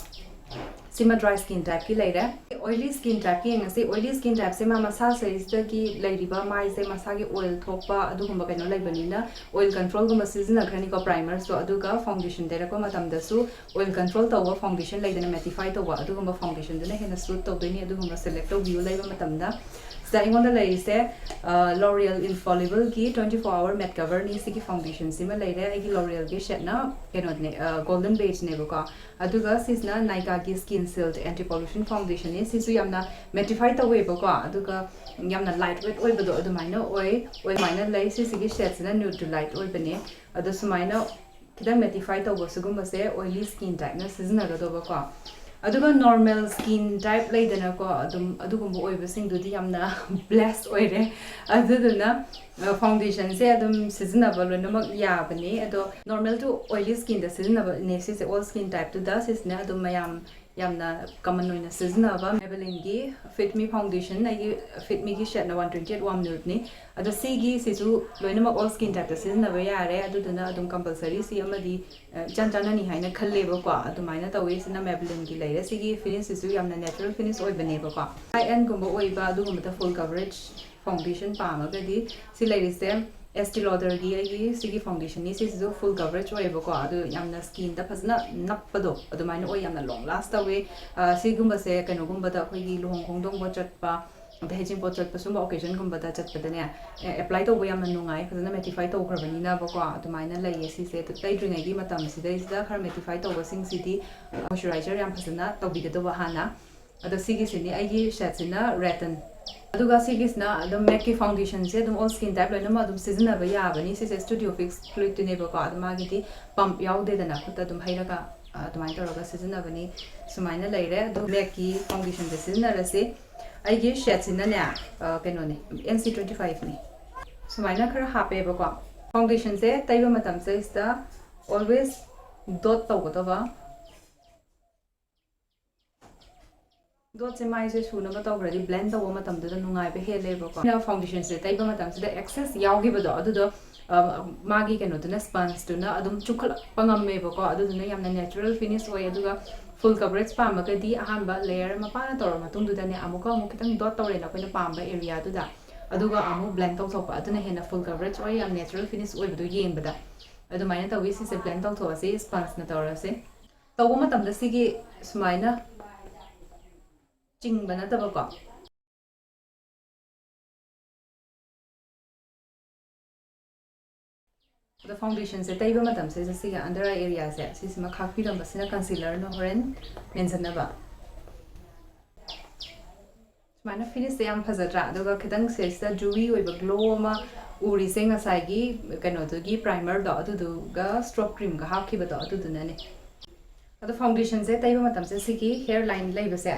ꯁꯤꯃ ꯗ꯭ꯔꯥꯏ ꯁ꯭ꯀꯤꯟ ꯇꯥꯏꯞꯀꯤ ꯂꯩꯔꯦ꯫ ꯑꯣꯏꯂꯤ ꯁ꯭ꯀꯤꯟ ꯇꯥꯏꯞꯀꯤ ꯌꯦꯡꯉꯁꯤ꯫ ꯑꯣꯏꯂꯤ ꯁ꯭ꯀꯤꯟ ꯇꯥꯏꯞꯁꯦ ꯃꯥ ꯃꯁꯥꯁꯤꯗꯒꯤ ꯂꯩꯔꯤꯕ ꯃꯥꯏꯁꯦ ꯃꯁꯥꯒꯤ ꯑꯣꯏꯜ ꯊꯣꯛꯄ ꯑꯗꯨꯒꯨꯝꯕ ꯀꯩꯅꯣ ꯂꯩꯕꯅꯤꯅ, ꯑꯣꯏꯜ ꯀꯟꯇ꯭ꯔꯣꯜꯒꯨꯝꯕ ꯁꯤꯖꯤꯟꯅꯈ꯭ꯔꯅꯤꯀꯣ, ꯄ꯭ꯔꯥꯏꯃꯔꯁꯇꯣ꯫ ꯑꯗꯨꯒ ꯐꯥꯎꯟꯗꯦꯁꯟ ꯇꯩꯔꯛꯄ ꯃꯇꯝꯗꯁꯨ ꯑꯣꯏꯜ ꯀꯟꯇ꯭ꯔꯣꯜ ꯇꯧꯕ ꯐꯥꯎꯟꯗꯦꯁꯟ ꯂꯩꯗꯅ, ꯃꯦꯇꯤꯐꯥꯏ ꯇꯧꯕ, ꯑꯗꯨꯒꯨꯝꯕ ꯐꯥꯎꯟꯗꯦꯁꯟꯗꯨꯅ ꯍꯦꯟꯅ ꯁꯨꯠ ꯇꯧꯗꯣꯏꯅꯤ꯫ ꯑꯗꯨꯒꯨꯝꯕ ꯁꯦꯂꯦꯛ ꯇꯧꯕꯤꯌꯨ ꯂꯩꯕ ꯃꯇꯝꯗ꯫ ꯁꯤꯗ ꯑꯩꯉꯣꯟꯗ ꯂꯩꯔꯤꯁꯦ ꯂꯣꯔꯤꯌꯦꯜ ꯏꯟꯐꯣꯂꯤꯕꯜꯒꯤ ꯇ꯭ꯋꯦꯟꯇꯤ ꯐꯣꯔ ꯑꯋꯥꯔ ꯃꯦꯠ ꯀꯕꯔꯅꯤ꯫ ꯁꯤꯒꯤ ꯐꯥꯎꯟꯗꯦꯁꯟꯁꯤꯃ ꯂꯩꯔꯦ꯫ ꯑꯩꯒꯤ ꯂꯣꯔꯤꯌꯦꯜꯒꯤ ꯁꯦꯠꯅ ꯀꯩꯅꯣꯅꯦ, ꯒꯣꯜꯗꯟ ꯕꯦꯖꯅꯦꯕꯀꯣ꯫ ꯑꯗꯨꯒ ꯁꯤꯁꯤꯅ ꯅꯥꯏꯀꯥꯒꯤ ꯁ꯭ꯀꯤꯟ ꯁꯤꯜ ꯑꯦꯟꯇꯤ ꯄꯣꯂꯨꯁꯟ ꯐꯥꯎꯟꯗꯦꯁꯟꯅꯤ꯫ ꯁꯤꯁꯨ ꯌꯥꯝꯅ ꯃꯦꯇꯤꯐꯥꯏ ꯇꯧꯋꯦꯕꯀꯣ, ꯑꯗꯨꯒ ꯌꯥꯝꯅ ꯂꯥꯏꯠ ꯋꯦꯠ ꯑꯣꯏꯕꯗꯣ ꯑꯗꯨꯃꯥꯏꯅ ꯑꯣꯏ, ꯑꯗꯨꯃꯥꯏꯅ ꯂꯩ꯫ ꯁꯤꯁꯤꯒꯤ ꯁꯦꯠꯁꯤꯅ ꯅ꯭ꯌꯨꯠ ꯇꯨ ꯂꯥꯏꯠ ꯑꯣꯏꯕꯅꯦ꯫ ꯑꯗꯣ ꯁꯨꯃꯥꯏꯅ ꯈꯤꯇꯪ ꯃꯦꯇꯤꯐꯥꯏ ꯇꯧꯕ ꯁꯤꯒꯨꯝꯕꯁꯦ ꯑꯣꯏꯂꯤ ꯁ꯭ꯀꯤꯟ ꯇꯥꯏꯞꯅ ꯁꯤꯖꯤꯟꯅꯒꯗꯧꯕꯀꯣ꯫ ꯑꯗꯨꯒ ꯅꯣꯔꯃꯦꯜ ꯁ꯭ꯀꯤꯟ ꯇꯥꯏꯞ ꯂꯩꯗꯅꯀꯣ, ꯑꯗꯨꯝ ꯑꯗꯨꯒꯨꯝꯕ ꯑꯣꯏꯕꯁꯤꯡꯗꯨꯗꯤ ꯌꯥꯝꯅ ꯕ꯭ꯂꯦꯁ ꯑꯣꯏꯔꯦ꯫ ꯑꯗꯨꯗꯨꯅ ꯐꯥꯎꯟꯗꯦꯁꯟꯁꯦ ꯑꯗꯨꯝ ꯁꯤꯖꯤꯟꯅꯕ ꯂꯣꯏꯅꯃꯛ ꯌꯥꯕꯅꯤ꯫ ꯑꯗꯣ ꯅꯣꯔꯃꯦꯜ ꯇꯨ ꯑꯣꯏꯂꯤ ꯁ꯭ꯀꯤꯟꯗ ꯁꯤꯖꯤꯟꯅꯕꯅꯦ ꯁꯤꯁꯦ, ꯑꯣꯜ ꯁ꯭ꯀꯤꯟ ꯇꯥꯏꯞꯇꯨꯗ꯫ ꯁꯤꯁꯤꯅ ꯑꯗꯨꯝ ꯃꯌꯥꯝ ꯌꯥꯝꯅ ꯀꯃꯟ ꯑꯣꯏꯅ ꯁꯤꯖꯤꯟꯅꯕ Maybelline-ꯒꯤ Fit Me Foundation, ꯑꯩꯒꯤ Fit Me-ꯒꯤ shade-ꯅ one twenty-eight Warm Nude-ꯅꯤ꯫ ꯑꯗꯣ ꯁꯤꯒꯤꯁꯤꯁꯨ ꯂꯣꯏꯅꯃꯛ all skin type-ꯇ ꯁꯤꯖꯤꯟꯅꯕ ꯌꯥꯔꯦ, ꯑꯗꯨꯗꯨꯅ ꯑꯗꯨꯝ compulsory ꯁꯤ ꯑꯃꯗꯤ, ꯑ, ꯏꯆꯥꯟ ꯆꯥꯟꯅꯅꯤ ꯍꯥꯏꯅ ꯈꯜꯂꯦꯕꯀꯣ꯫ ꯑꯗꯨꯃꯥꯏꯅ ꯇꯧꯋꯤ꯫ ꯁꯤꯅ Maybelline-ꯒꯤ ꯂꯩꯔꯦ꯫ ꯁꯤꯒꯤ finish-ꯁꯤꯁꯨ ꯌꯥꯝꯅ natural finish ꯑꯣꯏꯕꯅꯦꯕꯀꯣ꯫ High end-ꯒꯨꯝꯕ ꯑꯣꯏꯕ ꯑꯗꯨꯒꯨꯝꯕꯗ full coverage foundation ꯄꯥꯝꯃꯒꯗꯤ ꯁꯤ ꯂꯩꯔꯤꯁꯦ Estee Lauder-ꯒꯤ ꯑꯩꯒꯤ ꯁꯤꯒꯤ foundation-ꯅꯤ꯫ ꯁꯤꯁꯤꯁꯨ full coverage ꯑꯣꯏꯌꯦꯕꯀꯣ, ꯑꯗꯨ ꯌꯥꯝꯅ skin-ꯗ ꯐꯖꯅ ꯅꯞꯄꯗꯣ ꯑꯗꯨꯃꯥꯏꯅ ꯑꯣꯏ, ꯌꯥꯝꯅ long last ꯇꯧꯋꯦ꯫ ꯑ, ꯁꯤꯒꯨꯝꯕꯁꯦ ꯀꯩꯅꯣꯒꯨꯝꯕꯗ, ꯑꯩꯈꯣꯏꯒꯤ ꯂꯨꯍꯣꯡ ꯈꯣꯡꯗꯣꯡꯕ ꯆꯠꯄ, ꯑꯗꯩ ꯍꯩꯖꯤꯡꯄꯣꯠ ꯆꯠꯄ, ꯁꯨꯝꯕ occasion-ꯒꯨꯝꯕꯗ ꯆꯠꯄꯗꯅꯦ, ꯑꯦ, apply ꯇꯧꯕ ꯌꯥꯝꯅ ꯅꯨꯡꯉꯥꯏ, ꯐꯖꯅ mattify ꯇꯧꯈ꯭ꯔꯕꯅꯤꯅꯕꯀꯣ꯫ ꯑꯗꯨꯃꯥꯏꯅ ꯂꯩꯌꯦ ꯁꯤꯁꯦ꯫ ꯑꯗꯨ ꯇꯩꯗ꯭ꯔꯤꯉꯩꯒꯤ ꯃꯇꯝꯁꯤꯗꯩꯁꯤꯗ ꯈꯔ mattify ꯇꯧꯕꯁꯤꯡꯁꯤꯗꯤ moisturizer ꯌꯥꯝ ꯐꯖꯅ ꯇꯧꯕꯤꯒꯗꯧꯕ ꯍꯥꯟꯅ꯫ ꯑꯗꯣ ꯁꯤꯒꯤꯁꯤꯅꯤ, ꯑꯩꯒꯤ shade-ꯁꯤꯅ Rattan꯫ ꯑꯗꯨꯒ ꯁꯤꯒꯤꯁꯤꯅ ꯑꯗꯨꯝ MAC-ꯀꯤ foundation-ꯁꯦ ꯑꯗꯨꯝ all skin type ꯂꯣꯏꯅꯃꯛ ꯑꯗꯨꯝ ꯁꯤꯖꯤꯟꯅꯕ ꯌꯥꯕꯅꯤ꯫ ꯁꯤꯁꯦ Studio Fix Fluid-ꯇꯨꯅꯦꯕꯀꯣ, ꯑꯗꯣ ꯃꯥꯒꯤꯗꯤ pump ꯌꯥꯎꯗꯦꯗꯅ, ꯈꯨꯠꯇ ꯑꯗꯨꯝ ꯍꯩꯔꯒ, ꯑ, ꯑꯗꯨꯃꯥꯏꯅ ꯇꯧꯔꯒ ꯁꯤꯖꯤꯟꯅꯕꯅꯤ꯫ ꯁꯨꯃꯥꯏꯅ ꯂꯩꯔꯦ꯫ ꯑꯗꯣ MAC-ꯀꯤ foundation-ꯁꯦ ꯁꯤꯖꯤꯟꯅꯔꯁꯤ꯫ ꯑꯩꯒꯤ shade-ꯁꯤꯅꯅꯦ, ꯑ, ꯀꯩꯅꯣꯅꯤ, N C twenty five-ꯅꯤ꯫ ꯁꯨꯃꯥꯏꯅ ꯈꯔ ꯍꯥꯞꯄꯦꯕꯀꯣ꯫ Foundation-ꯁꯦ ꯇꯩꯕ ꯃꯇꯝꯁꯤꯗꯩꯁꯤꯗ always dot ꯇꯧꯒꯗꯕ꯫ Dot-ꯁꯦ ꯃꯥꯏꯁꯦ ꯁꯨꯅꯕ ꯇꯧꯈ꯭ꯔꯗꯤ blend ꯇꯧꯕ ꯃꯇꯝꯗꯨꯗ ꯅꯨꯡꯉꯥꯏꯕ ꯍꯦꯜꯂꯦꯕꯀꯣ꯫ ꯑꯩꯅ foundation-ꯁꯦ ꯇꯩꯕ ꯃꯇꯝꯁꯤꯗ excess ꯌꯥꯎꯈꯤꯕꯗꯣ, ꯑꯗꯨꯗꯣ, ꯑ, ꯃꯥꯒꯤ ꯀꯩꯅꯣꯗꯨꯅ, sponge-ꯇꯨꯅ ꯑꯗꯨꯝ ꯆꯨꯞꯈꯠꯂꯛꯄ ꯉꯝꯃꯦꯕꯀꯣ꯫ ꯑꯗꯨꯗꯨꯅ ꯌꯥꯝꯅ natural finish ꯑꯣꯏ꯫ ꯑꯗꯨꯒ full coverage ꯄꯥꯝꯃꯒꯗꯤ ꯑꯍꯥꯟꯕ layer ꯃꯄꯥꯟꯅ ꯇꯧꯔꯕ ꯃꯇꯨꯡꯗꯨꯗꯅꯦ, ꯑꯃꯨꯛꯀ ꯑꯃꯨꯛ ꯈꯤꯇꯪ dot ꯇꯧꯔꯦꯅ ꯑꯩꯈꯣꯏꯅ ꯄꯥꯝꯕ area-ꯗꯨꯗ, ꯑꯗꯨꯒ ꯑꯃꯨꯛ blend ꯇꯧꯊꯣꯛꯄ, ꯑꯗꯨꯅ ꯍꯦꯟꯅ full coverage ꯑꯣꯏ, ꯌꯥꯝ natural finish ꯑꯣꯏꯕꯗꯣ ꯌꯦꯡꯕꯗ꯫ ꯑꯗꯨꯃꯥꯏꯅ ꯇꯧꯋꯤ꯫ ꯁꯤꯁꯦ blend ꯇꯧꯊꯣꯛꯑꯁꯤ, sponge-ꯅ ꯇꯧꯔꯁꯤ꯫ ꯇꯧꯕ ꯃꯇꯝꯗ ꯁꯤꯒꯤ ꯁꯨꯃꯥꯏꯅ ꯆꯤꯡꯕ ꯅꯠꯇꯕꯀꯣ꯫ ꯑꯗꯣ foundation-ꯁꯦ ꯇꯩꯕ ꯃꯇꯝꯁꯤꯗ ꯁꯤꯒꯤ under eye area-ꯁꯦ ꯁꯤꯁꯤꯃ ꯈꯥꯛꯄꯤꯔꯝꯕꯁꯤꯅ concealer-ꯅ ꯍꯣꯔꯦꯟ ꯃꯦꯟꯁꯤꯟꯅꯕ꯫ ꯁꯨꯃꯥꯏꯅ finish-ꯁꯦ ꯌꯥꯝ ꯐꯖꯗ꯭ꯔꯥ? ꯑꯗꯨꯒ ꯈꯤꯇꯪ ꯁꯤꯗꯩꯁꯤꯗ dewy ꯑꯣꯏꯕ glow ꯑꯃ ꯎꯔꯤꯁꯦ ꯉꯁꯥꯏꯒꯤ ꯀꯩꯅꯣꯗꯨꯒꯤ primer-ꯗꯣ, ꯑꯗꯨꯗꯨꯒ strobe cream-ꯒ ꯍꯥꯞꯈꯤꯕꯗꯣ ꯑꯗꯨꯗꯨꯅꯅꯦ꯫ ꯑꯗꯣ foundation-ꯁꯦ ꯇꯩꯕ ꯃꯇꯝꯁꯦ ꯁꯤꯒꯤ hair line ꯂꯩꯕꯁꯦ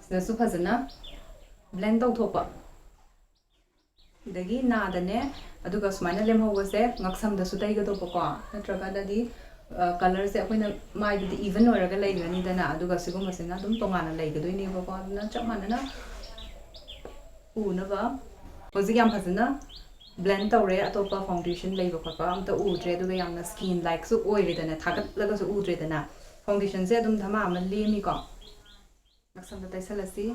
ꯁꯤꯗꯁꯨ ꯐꯖꯅ blend ꯇꯧꯊꯣꯛꯄ꯫ ꯑꯗꯒꯤ ꯅꯥꯗꯅꯦ, ꯑꯗꯨꯒ ꯁꯨꯃꯥꯏꯅ ꯂꯦꯝꯍꯧꯕꯁꯦ ꯉꯛꯁꯝꯗꯁꯨ ꯇꯩꯒꯗꯧꯕꯀꯣ, ꯅꯠꯇ꯭ꯔꯒꯅꯗꯤ ꯀꯂꯔꯁꯦ ꯑꯩꯈꯣꯏꯅ ꯃꯥꯏꯗꯗꯤ ꯏꯚꯟ ꯑꯣꯏꯔꯒ ꯂꯩꯈ꯭ꯔꯅꯤꯗꯅ, ꯑꯗꯨꯒ ꯁꯤꯒꯨꯝꯕꯁꯤꯅ ꯑꯗꯨꯝ ꯇꯣꯉꯥꯟꯅ ꯂꯩꯒꯗꯣꯏꯅꯦꯕꯀꯣ꯫ ꯑꯗꯨꯅ ꯆꯞ ꯃꯥꯟꯅꯅ ꯎꯅꯕ ꯍꯧꯖꯤꯛ ꯌꯥꯝ ꯐꯖꯅ ꯕ꯭ꯂꯦꯟ ꯇꯧꯔꯦ꯫ ꯑꯇꯣꯞꯄ ꯐꯥꯎꯟꯗꯦꯁꯟ ꯂꯩꯕ ꯈꯣꯠꯄ ꯑꯝꯇ ꯎꯗ꯭ꯔꯦ, ꯑꯗꯨꯒ ꯌꯥꯝꯅ ꯁ꯭ꯀꯤꯟ ꯂꯥꯏꯛꯁꯨ ꯑꯣꯏꯔꯦꯗꯅ, ꯊꯥꯒꯠꯂꯒꯁꯨ ꯎꯗ꯭ꯔꯦꯗꯅ꯫ ꯐꯥꯎꯟꯗꯦꯁꯟꯁꯦ ꯑꯗꯨꯝ ꯙꯃꯥ ꯑꯃ ꯂꯦꯝꯃꯤꯀꯣ꯫ ꯉꯛꯁꯝꯗ ꯇꯩꯁꯜꯂꯁꯤ꯫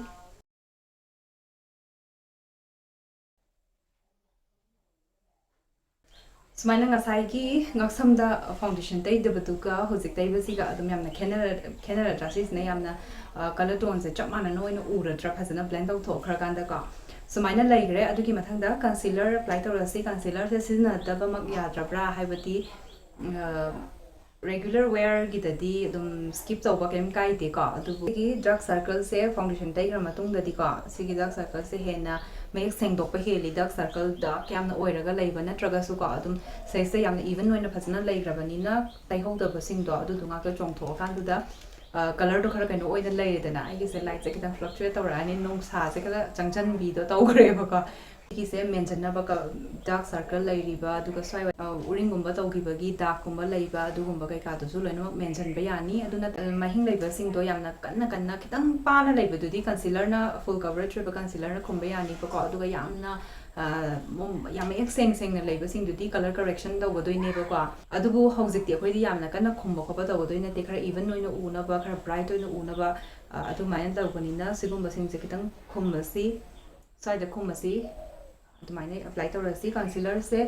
ꯁꯨꯃꯥꯏꯅ ꯉꯁꯥꯏꯒꯤ ꯉꯛꯁꯝꯗ ꯐꯥꯎꯟꯗꯦꯁꯟ ꯇꯩꯗꯕꯗꯨꯒ ꯍꯧꯖꯤꯛ ꯇꯩꯕꯁꯤꯒ ꯑꯗꯨꯝ ꯌꯥꯝꯅ ꯈꯦꯠꯅꯔ-, ꯈꯦꯠꯅꯔꯗ꯭ꯔꯥ? ꯁꯤꯁꯤꯅ ꯌꯥꯝꯅ, ꯑ, ꯀꯂꯔ ꯇꯣꯟꯁꯦ ꯆꯞ ꯃꯥꯟꯅꯅ ꯑꯣꯏꯅ ꯎꯔꯗ꯭ꯔꯥ, ꯐꯖꯅ ꯕ꯭ꯂꯦꯟ ꯇꯧꯊꯣꯛꯈ꯭ꯔꯀꯥꯟꯗꯀꯣ? ꯁꯨꯃꯥꯏꯅ ꯂꯩꯈ꯭ꯔꯦ꯫ ꯑꯗꯨꯒꯤ ꯃꯊꯪꯗ ꯀꯟꯁꯤꯂꯔ ꯑꯦꯄ꯭ꯂꯥꯏ ꯇꯧꯔꯁꯤ꯫ ꯀꯟꯁꯤꯂꯔꯁꯦ ꯁꯤꯖꯤꯟꯅꯗꯕꯃꯛ ꯌꯥꯗ꯭ꯔꯕ꯭ꯔꯥ ꯍꯥꯏꯕꯗꯤ, ꯑ, ꯔꯦꯒꯨꯂꯔ ꯋꯦꯌꯔꯒꯤꯗꯗꯤ ꯑꯗꯨꯝ ꯁ꯭ꯀꯤꯞ ꯇꯧꯕ ꯀꯩꯝ ꯀꯥꯏꯗꯦꯀꯣ꯫ ꯑꯗꯨꯕꯨ ꯑꯩꯒꯤ ꯗꯥꯔꯛ ꯁꯔꯀꯜꯁꯦ ꯐꯥꯎꯟꯗꯦꯁꯟ ꯇꯩꯈ꯭ꯔ ꯃꯇꯨꯡꯗꯗꯤꯀꯣ, ꯁꯤꯒꯤ ꯗꯥꯔꯛ ꯁꯔꯀꯜꯁꯦ ꯍꯦꯟꯅ ꯃꯌꯦꯛ ꯁꯦꯡꯗꯣꯛꯄ ꯍꯦꯜꯂꯤ꯫ ꯗꯥꯔꯛ ꯁꯔꯀꯜ ꯗꯥꯔꯛ ꯌꯥꯝꯅ ꯑꯣꯏꯔꯒ ꯂꯩꯕ ꯅꯠꯇ꯭ꯔꯒꯁꯨꯀꯣ, ꯑꯗꯨꯝ ꯁꯤꯁꯦ ꯌꯥꯝꯅ ꯏꯚꯟ ꯑꯣꯏꯅ ꯐꯖꯅ ꯂꯩꯈ꯭ꯔꯕꯅꯤꯅ ꯇꯩꯍꯧꯗꯕꯁꯤꯡꯗꯣ ꯑꯗꯨꯗꯣ ꯉꯥꯛꯇ ꯆꯣꯡꯊꯣꯛꯑꯀꯥꯟꯗꯨꯗ, ꯑ, ꯀꯂꯔꯗꯣ ꯈꯔ ꯀꯩꯅꯣ ꯑꯣꯏꯅ ꯂꯩꯔꯦꯗꯅ꯫ ꯑꯩꯒꯤꯁꯦ ꯂꯥꯏꯠꯁꯦ ꯈꯤꯇꯪ ꯐ꯭ꯂꯛꯆꯨꯌꯦꯠ ꯇꯧꯔꯛꯑꯅꯤ, ꯅꯨꯡꯁꯥꯁꯦ ꯈꯔ ꯆꯪꯁꯤꯟꯕꯤꯗꯣ ꯇꯧꯈ꯭ꯔꯦꯕꯀꯣ꯫ ꯁꯤꯒꯤꯁꯦ ꯃꯦꯟꯁꯤꯟꯅꯕ ꯗꯥꯔꯛ ꯁꯔꯀꯜ ꯂꯩꯔꯤꯕ, ꯑꯗꯨꯒ ꯁ꯭ꯋꯥꯏ, ꯑ, ꯎꯔꯤꯡꯒꯨꯝꯕ ꯇꯧꯈꯤꯕꯒꯤ ꯗꯥꯛꯀꯨꯝꯕ ꯂꯩꯕ, ꯑꯗꯨꯒꯨꯝꯕ ꯀꯩꯀꯥꯗꯨꯁꯨ ꯂꯣꯏꯅꯃꯛ ꯃꯦꯟꯁꯤꯟꯕ ꯌꯥꯅꯤ꯫ ꯑꯗꯨ ꯅꯠꯇ ꯃꯍꯤꯡ ꯂꯩꯕꯁꯤꯡꯗꯣ ꯌꯥꯝꯅ ꯀꯟꯅ ꯀꯟꯅ ꯈꯤꯇꯪ ꯄꯥꯅ ꯂꯩꯕꯗꯨꯗꯤ ꯀꯟꯁꯤꯂꯔꯅ, ꯐꯨꯜ ꯀꯕꯔꯦꯖ ꯑꯣꯏꯕ ꯀꯟꯁꯤꯂꯔꯅ ꯈꯨꯝꯕ ꯌꯥꯅꯤꯕꯀꯣ꯫ ꯑꯗꯨꯒ ꯌꯥꯝꯅ, ꯑ, ꯃꯝ-, ꯌꯥꯝ ꯃꯌꯦꯛ ꯁꯦꯡ ꯁꯦꯡꯅ ꯂꯩꯕꯁꯤꯡꯗꯨꯗꯤ ꯀꯂꯔ ꯀꯔꯦꯛꯁꯟ ꯇꯧꯒꯗꯣꯏꯅꯦꯕꯀꯣ꯫ ꯑꯗꯨꯕꯨ ꯍꯧꯖꯤꯛꯇꯤ ꯑꯩꯈꯣꯏꯗꯤ ꯌꯥꯝꯅ ꯀꯟꯅ ꯈꯨꯝꯕ ꯈꯣꯠꯄ ꯇꯧꯒꯗꯣꯏ ꯅꯠꯇꯦ, ꯈꯔ ꯏꯚꯟ ꯑꯣꯏꯅ ꯎꯅꯕ, ꯈꯔ ꯕ꯭ꯔꯥꯏꯠ ꯑꯣꯏꯅ ꯎꯅꯕ, ꯑ, ꯑꯗꯨꯃꯥꯏꯅ ꯇꯧꯕꯅꯤꯅ ꯁꯤꯒꯨꯝꯕꯁꯤꯡꯁꯦ ꯈꯤꯇꯪ ꯈꯨꯝꯃꯁꯤ꯫ ꯁ꯭ꯋꯥꯏꯗ ꯈꯨꯝꯃꯁꯤ꯫ ꯑꯗꯨꯃꯥꯏꯅ ꯑꯦꯄ꯭ꯂꯥꯏ ꯇꯧꯔꯁꯤ꯫ ꯀꯟꯁꯤꯂꯔꯁꯦ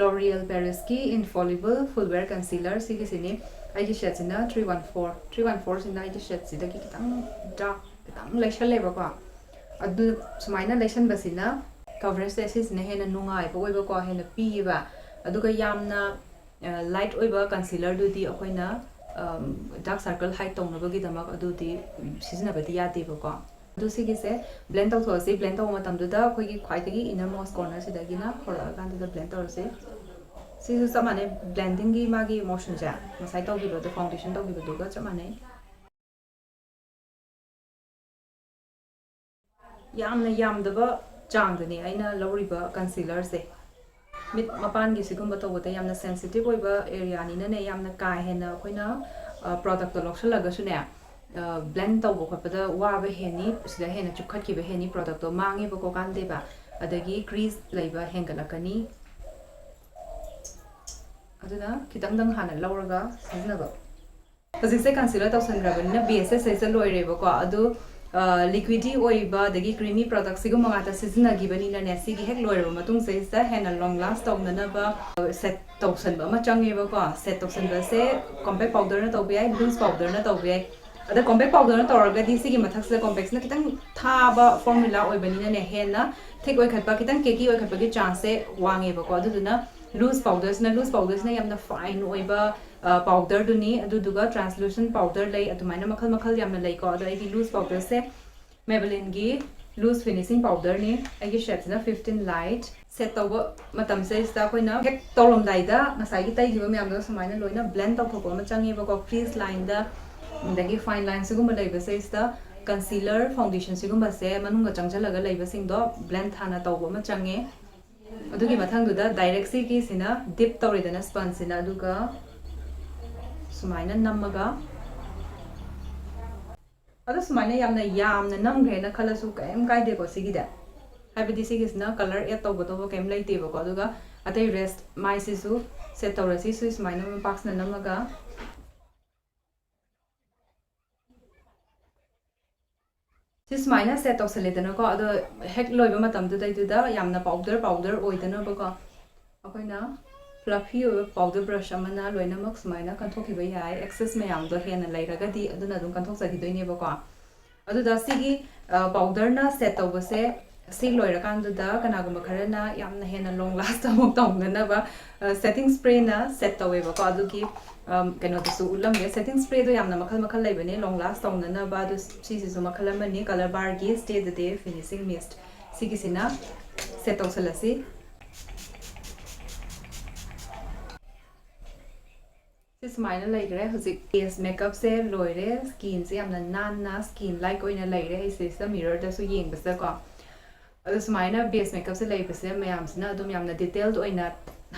L'Oréal Parisꯀꯤ Infallible Full Wear Concealer ꯁꯤꯒꯤꯁꯤꯅꯤ꯫ ꯑꯩꯒꯤ ꯁꯦꯠꯁꯤꯅ three one four, three one fourꯁꯤꯅ ꯑꯩꯒꯤ ꯁꯦꯠꯁꯤꯗꯒꯤ ꯈꯤꯇꯪ ꯗꯥꯔꯛ, ꯈꯤꯇꯪ ꯂꯩꯁꯜꯂꯦꯕꯀꯣ꯫ ꯑꯗꯨ ꯁꯨꯃꯥꯏꯅ ꯂꯩꯁꯟꯕꯁꯤꯅ ꯀꯕꯔꯦꯖꯁꯦ ꯁꯤꯁꯤꯅ ꯍꯦꯟꯅ ꯅꯨꯡꯉꯥꯏꯕ ꯑꯣꯏꯕꯀꯣ, ꯍꯦꯟꯅ ꯄꯤꯌꯦꯕ꯫ ꯑꯗꯨꯒ ꯌꯥꯝꯅ, ꯑ, ꯂꯥꯏꯠ ꯑꯣꯏꯕ ꯀꯟꯁꯤꯂꯔꯗꯨꯗꯤ ꯑꯩꯈꯣꯏꯅ, ꯑꯝ, ꯗꯥꯔꯛ ꯁꯔꯀꯜ ꯍꯥꯏꯠ ꯇꯧꯅꯕꯒꯤꯗꯃꯛ ꯑꯗꯨꯗꯤ, ꯎꯝ, ꯁꯤꯖꯤꯟꯅꯕꯗꯤ ꯌꯥꯗꯦꯕꯀꯣ꯫ ꯑꯗꯨ ꯁꯤꯒꯤꯁꯦ ꯕ꯭ꯂꯦꯟ ꯇꯧꯊꯣꯛꯑꯁꯤ꯫ ꯕ꯭ꯂꯦꯟ ꯇꯧꯕ ꯃꯇꯝꯗꯨꯗ ꯑꯩꯈꯣꯏꯒꯤ ꯈ꯭ꯋꯥꯏꯗꯒꯤ ꯏꯅꯔ ꯃꯣꯁ ꯀꯣꯔꯅꯔꯁꯤꯗꯒꯤꯅ ꯍꯧꯔꯛꯑꯀꯥꯟꯗꯨꯗ ꯕ꯭ꯂꯦꯟ ꯇꯧꯔꯁꯤ꯫ ꯁꯤꯁꯨ ꯆꯞ ꯃꯥꯟꯅꯩ, ꯕ꯭ꯂꯦꯟꯗꯤꯡꯒꯤ ꯃꯥꯒꯤ ꯃꯣꯁꯟꯁꯦ ꯉꯁꯥꯏ ꯇꯧꯈꯤꯕꯗꯣ, ꯐꯥꯎꯟꯗꯦꯁꯟ ꯇꯧꯈꯤꯕꯗꯨꯒ ꯆꯞ ꯃꯥꯟꯅꯩ꯫ ꯌꯥꯝꯅ ꯌꯥꯝꯗꯕ ꯆꯥꯡꯗꯅꯤ ꯑꯩꯅ ꯂꯧꯔꯤꯕ ꯀꯟꯁꯤꯂꯔꯁꯦ꯫ ꯃꯤꯠ ꯃꯄꯥꯟꯒꯤ ꯁꯤꯒꯨꯝꯕ ꯇꯧꯕꯗ ꯌꯥꯝꯅ ꯁꯦꯟꯁꯤꯇꯤꯞ ꯑꯣꯏꯕ ꯑꯦꯔꯤꯌꯥꯅꯤꯅꯅꯦ, ꯌꯥꯝꯅ ꯀꯥ ꯍꯦꯟꯅ ꯑꯩꯈꯣꯏꯅ ꯄ꯭ꯔꯣꯗꯛꯇꯣ ꯂꯧꯁꯜꯂꯒꯁꯨꯅꯦ, ꯕ꯭ꯂꯦꯟ ꯇꯧꯕ ꯈꯣꯠꯄꯗ ꯋꯥꯕ ꯍꯦꯟꯅꯤ, ꯁꯤꯗ ꯍꯦꯟꯅ ꯆꯨꯞꯈꯠꯈꯤꯕ ꯍꯦꯟꯅꯤ, ꯄ꯭ꯔꯣꯗꯛꯇꯣ ꯃꯥꯡꯉꯦꯕꯀꯣ, ꯀꯥꯟꯗꯦꯕ, ꯑꯗꯒꯤ ꯀ꯭ꯔꯤꯁ ꯂꯩꯕ ꯍꯦꯟꯒꯠꯂꯛꯀꯅꯤ꯫ ꯑꯗꯨꯅ ꯈꯤꯇꯪꯗꯪ ꯍꯥꯟꯅ ꯂꯧꯔꯒ ꯁꯤꯖꯤꯟꯅꯕ꯫ ꯍꯧꯖꯤꯛꯁꯦ ꯀꯟꯁꯤꯂꯔ ꯇꯧꯁꯟꯈ꯭ꯔꯕꯅꯤꯅ ꯕꯦꯁꯁꯦ ꯁꯤꯗ ꯂꯣꯏꯔꯦꯕꯀꯣ꯫ ꯑꯗꯨ ꯂꯤꯀ꯭ꯋꯤꯗꯤ ꯑꯣꯏꯕ ꯑꯗꯒꯤ ꯀ꯭ꯔꯤꯃꯤ ꯄ꯭ꯔꯗꯛ ꯁꯤꯒꯨꯝꯕ ꯉꯥꯛꯇ ꯁꯤꯖꯤꯟꯅꯈꯤꯕꯅꯤꯅꯅꯦ, ꯁꯤꯒꯤ ꯍꯦꯛ ꯂꯣꯏꯔꯕ ꯃꯇꯨꯡꯁꯤꯗꯩꯁꯤꯗ ꯍꯦꯟꯅ ꯂꯣꯡ ꯂꯥꯁ ꯇꯧꯅꯅꯕ ꯁꯦꯠ ꯇꯧꯁꯟꯕ ꯑꯃ ꯆꯪꯉꯦꯕꯀꯣ꯫ ꯁꯦꯠ ꯇꯧꯁꯟꯕꯁꯦ ꯀꯣꯝꯄꯦꯛ ꯄꯥꯎꯗꯔꯅ ꯇꯧꯕ ꯌꯥꯏ, ꯂꯨꯁ ꯄꯥꯎꯗꯔꯅ ꯇꯧꯕ ꯌꯥꯏ꯫ ꯑꯗ ꯀꯣꯝꯄꯦꯛ ꯄꯥꯎꯗꯔꯅ ꯇꯧꯔꯒꯗꯤ ꯁꯤꯒꯤ ꯃꯊꯛꯁꯤꯗ ꯀꯣꯝꯄꯦꯛꯁꯤꯅ ꯈꯤꯇꯪ ꯊꯥꯕ ꯐꯣꯔꯃꯨꯂꯥ ꯑꯣꯏꯕꯅꯤꯅꯅꯦ, ꯍꯦꯟꯅ ꯊꯤꯛ ꯑꯣꯏꯈꯠꯄ, ꯈꯤꯇꯪ ꯀꯦꯀꯤ ꯑꯣꯏꯈꯠꯄꯒꯤ ꯆꯥꯟꯁꯁꯦ ꯋꯥꯡꯉꯦꯕꯀꯣ꯫ ꯑꯗꯨꯗꯨꯅ ꯂꯨꯁ ꯄꯥꯎꯗꯔꯁꯤꯅ, ꯂꯨꯁ ꯄꯥꯎꯗꯔꯁꯤꯅ ꯌꯥꯝꯅ ꯐꯥꯏꯟ ꯑꯣꯏꯕ ꯄꯥꯎꯗꯔꯗꯨꯅꯤ꯫ ꯑꯗꯨꯗꯨꯒ ꯇ꯭ꯔꯥꯟꯁꯂꯨꯁꯦꯟ ꯄꯥꯎꯗꯔ ꯂꯩ, ꯑꯗꯨꯃꯥꯏꯅ ꯃꯈꯜ ꯃꯈꯜ ꯌꯥꯝꯅ ꯂꯩꯀꯣ꯫ ꯑꯗꯣ ꯑꯩꯒꯤ ꯂꯨꯁ ꯄꯥꯎꯗꯔꯁꯦ ꯃꯦꯕꯦꯂꯤꯟꯒꯤ ꯂꯨꯁ ꯐꯤꯅꯤꯁꯤꯡ ꯄꯥꯎꯗꯔꯅꯤ꯫ ꯑꯩꯒꯤ ꯁꯦꯠꯁꯤꯅ ꯐꯤꯐꯇꯤꯟ ꯂꯥꯏꯠ꯫ ꯁꯦꯠ ꯇꯧꯕ ꯃꯇꯝꯁꯤꯗꯩꯁꯤꯗ ꯑꯩꯈꯣꯏꯅ ꯍꯦꯛ ꯇꯧꯔꯝꯗꯥꯏꯗ ꯉꯁꯥꯏꯒꯤ ꯇꯩꯈꯤꯕ ꯃꯌꯥꯝꯗꯣ ꯁꯨꯃꯥꯏꯅ ꯂꯣꯏꯅ ꯕ꯭ꯂꯦꯟ ꯇꯧꯊꯣꯛꯄ ꯑꯃ ꯆꯪꯉꯦꯕꯀꯣ꯫ ꯀ꯭ꯔꯤꯁ ꯂꯥꯏꯟꯗ, ꯑꯗꯒꯤ ꯐꯥꯏꯟ ꯂꯥꯏꯟ ꯁꯤꯒꯨꯝꯕ ꯂꯩꯕꯁꯤꯗꯩꯁꯤꯗ ꯀꯟꯁꯤꯂꯔ, ꯐꯥꯎꯟꯗꯦꯁꯟ ꯁꯤꯒꯨꯝꯕꯁꯦ ꯃꯅꯨꯡꯗ ꯆꯪꯁꯤꯜꯂꯒ ꯂꯩꯕꯁꯤꯡꯗꯣ ꯕ꯭ꯂꯦꯟ ꯍꯥꯟꯅ ꯇꯧꯕ ꯑꯃ ꯆꯪꯉꯦ꯫ ꯑꯗꯨꯒꯤ ꯃꯊꯪꯗꯨꯗ ꯗꯥꯏꯔꯦꯛ ꯁꯤꯒꯤꯁꯤꯅ ꯗꯤꯞ ꯇꯧꯔꯦꯗꯅ ꯁ꯭ꯄꯟꯁꯤꯅ, ꯑꯗꯨꯒ ꯁꯨꯃꯥꯏꯅ ꯅꯝꯃꯒ, ꯑꯗꯣ ꯁꯨꯃꯥꯏꯅ ꯌꯥꯝꯅ ꯌꯥꯝꯅ ꯅꯝꯈ꯭ꯔꯦꯅ ꯈꯜꯂꯁꯨ ꯀꯔꯤꯝ ꯀꯥꯏꯗꯦꯀꯣ ꯁꯤꯒꯤꯗꯤ, ꯍꯥꯏꯕꯗꯤ ꯁꯤꯒꯤꯁꯤꯅ ꯀꯂꯔ ꯑꯦꯗ ꯇꯧꯒꯗꯧꯕ ꯀꯔꯤꯝ ꯂꯩꯇꯦꯕꯀꯣ꯫ ꯑꯗꯨꯒ ꯑꯇꯩ ꯔꯦꯁ ꯃꯥꯏꯁꯤꯁꯨ ꯁꯦꯠ ꯇꯧꯔꯁꯤ꯫ ꯁꯤ ꯁꯨꯃꯥꯏꯅ ꯃꯄꯥꯛꯁꯤꯅ ꯅꯝꯃꯒ ꯁꯤ ꯁꯨꯃꯥꯏꯅ ꯁꯦꯠ ꯇꯧꯁꯜꯂꯦꯗꯅꯀꯣ꯫ ꯑꯗꯣ ꯍꯦꯛ ꯂꯣꯏꯕ ꯃꯇꯝꯗꯨꯗꯩꯗꯨꯗ ꯌꯥꯝꯅ ꯄꯥꯎꯗꯔ ꯄꯥꯎꯗꯔ ꯑꯣꯏꯗꯅꯕꯀꯣ, ꯑꯩꯈꯣꯏꯅ ꯐ꯭ꯂꯐꯤ ꯑꯣꯏꯕ ꯄꯥꯎꯗꯔ ꯕ꯭ꯔꯁ ꯑꯃꯅ ꯂꯣꯏꯅꯃꯛ ꯁꯨꯃꯥꯏꯅ ꯀꯟꯊꯣꯛꯈꯤꯕ ꯌꯥꯏ, ꯑꯦꯛꯁꯦꯁ ꯃꯌꯥꯝꯗꯣ ꯍꯦꯟꯅ ꯂꯩꯔꯒꯗꯤ ꯑꯗꯨꯅ ꯑꯗꯨꯝ ꯀꯟꯊꯣꯛꯆꯈꯤꯗꯣꯏꯅꯦꯕꯀꯣ꯫ ꯑꯗꯨꯗ ꯁꯤꯒꯤ ꯄꯥꯎꯗꯔꯅ ꯁꯦꯠ ꯇꯧꯕꯁꯦ, ꯁꯤ ꯂꯣꯏꯔꯀꯥꯟꯗꯨꯗ ꯀꯅꯥꯒꯨꯝꯕ ꯈꯔꯅ ꯌꯥꯝꯅ ꯍꯦꯟꯅ ꯂꯣꯡ ꯂꯥꯁ ꯑꯃꯨꯛ ꯇꯧꯅꯅꯕ ꯁꯦꯠꯇꯤꯡ ꯁ꯭ꯄ꯭ꯔꯦꯅ ꯁꯦꯠ ꯇꯧꯋꯦꯕꯀꯣ꯫ ꯑꯗꯨꯒꯤ ꯀꯩꯅꯣꯗꯨꯁꯨ ꯎꯠꯂꯝꯒꯦ꯫ ꯁꯦꯠꯇꯤꯡ ꯁ꯭ꯄ꯭ꯔꯦꯗꯣ ꯌꯥꯝꯅ ꯃꯈꯜ ꯃꯈꯜ ꯂꯩꯕꯅꯦ ꯂꯣꯡ ꯂꯥꯁ ꯇꯧꯅꯅꯕ꯫ ꯑꯗꯨ ꯁꯤꯁꯤꯁꯨ ꯃꯈꯜ ꯑꯃꯅꯤ, ꯀꯂꯔ ꯕꯥꯔꯒꯤ Stay the Day Finishing Mist꯫ ꯁꯤꯒꯤꯁꯤꯅ ꯁꯦꯠ ꯇꯧꯁꯜꯂꯁꯤ꯫ ꯁꯤ ꯁꯨꯃꯥꯏꯅ ꯂꯩꯈ꯭ꯔꯦ꯫ ꯍꯧꯖꯤꯛ ꯕꯦꯁ ꯃꯦꯀꯞꯁꯦ ꯂꯣꯏꯔꯦ꯫ ꯁ꯭ꯀꯤꯟꯁꯦ ꯌꯥꯝꯅ ꯅꯥꯟꯅ ꯁ꯭ꯀꯤꯟ ꯂꯥꯏꯛ ꯑꯣꯏꯅ ꯂꯩꯔꯦ꯫ ꯑꯩ ꯁꯤꯁꯤꯗ ꯃꯤꯔꯔꯗꯁꯨ ꯌꯦꯡꯕꯁꯤꯗꯀꯣ꯫ ꯑꯗꯣ ꯁꯨꯃꯥꯏꯅ ꯕꯦꯁ ꯃꯦꯀꯞꯁꯦ ꯂꯩꯕꯁꯦ ꯃꯌꯥꯝꯁꯤꯅ ꯑꯗꯨꯝ ꯌꯥꯝꯅ ꯗꯤꯇꯦꯜꯗ ꯑꯣꯏꯅ